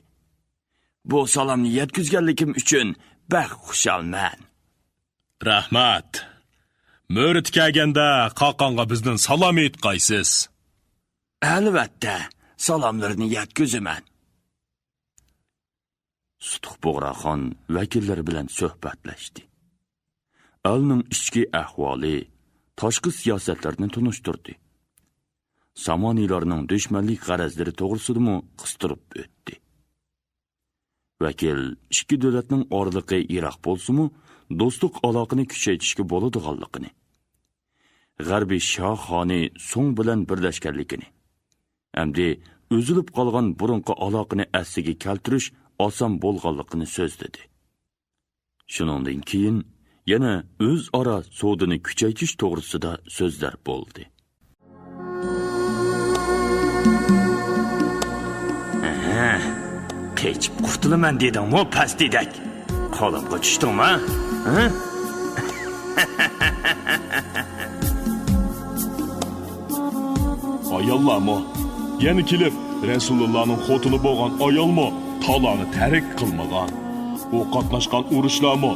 بۇ سالامنى يەتكۈزگەنلىكىم ئۈچۈن بەك خۇشالمەن. رەھمەت. مۆرىتى كەلگەندە قاقانغا بىزدىن سالام ئېيتقايسىز. ئەلۋەتتە، سالاملىرىنى يەتكۈزىمەن. سۇتۇق بۇغراخان ۋەكىللەر بىلەن سۆھبەتلەشتى. ئەلنىڭ ئىچكى ئەھۋالى، تاشقى سىياسەتلىرىنى تونۇشتۇردى. سامانىيلارنىڭ دۈشمەنلىك غەرەزلىرى توغرىسىدىمۇ قىستۇرۇپ ئۆتتى. ۋەكىل ئىككى دۆلەتنىڭ ئارىلىقى يىراق بولسىمۇ، دوستلۇق ئالاقىنى كۈچەيتىشكە بولىدىغانلىقىنى، غەربىي شاھ خانى سۇڭ بىلەن بىرلەشكەنلىكىنى، ئەمدى ئۈزۈلۈپ قالغان بۇرۇنقى ئالاقىنى ئەسلىگە كەلتۈرۈش ئاسان بولغانلىقىنى سۆزلىدى. شۇنىڭدىن كېيىن يەنە ئۆزئارا سودىنى كۈچەيتىش توغرىسىدا سۆزلەر بولدى. ئەھە، قېچىپ قۇتۇلىمەن دېدىڭمۇ، پەستىدەك؟ قولۇمغا چۈشتۈڭمۇ؟ ھە؟ ئاياللارمۇ يەنە كېلىپ، رەسۇلۇللانىڭ خوتۇنى بولغان ئايالمۇ تالانى تەرك قىلمىغان. ئۇ قاتناشقان ئۇرۇشلارمۇ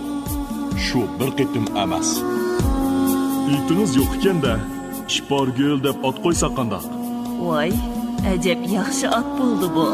شۇ بىر قېتىم ئەمەس. ئېتىڭىز يوق ئىكەن-دە، ئىپارگۈل دەپ ئات قويساق قانداق؟ ۋاي، ئەجەب ياخشى ئات بولدى بۇ.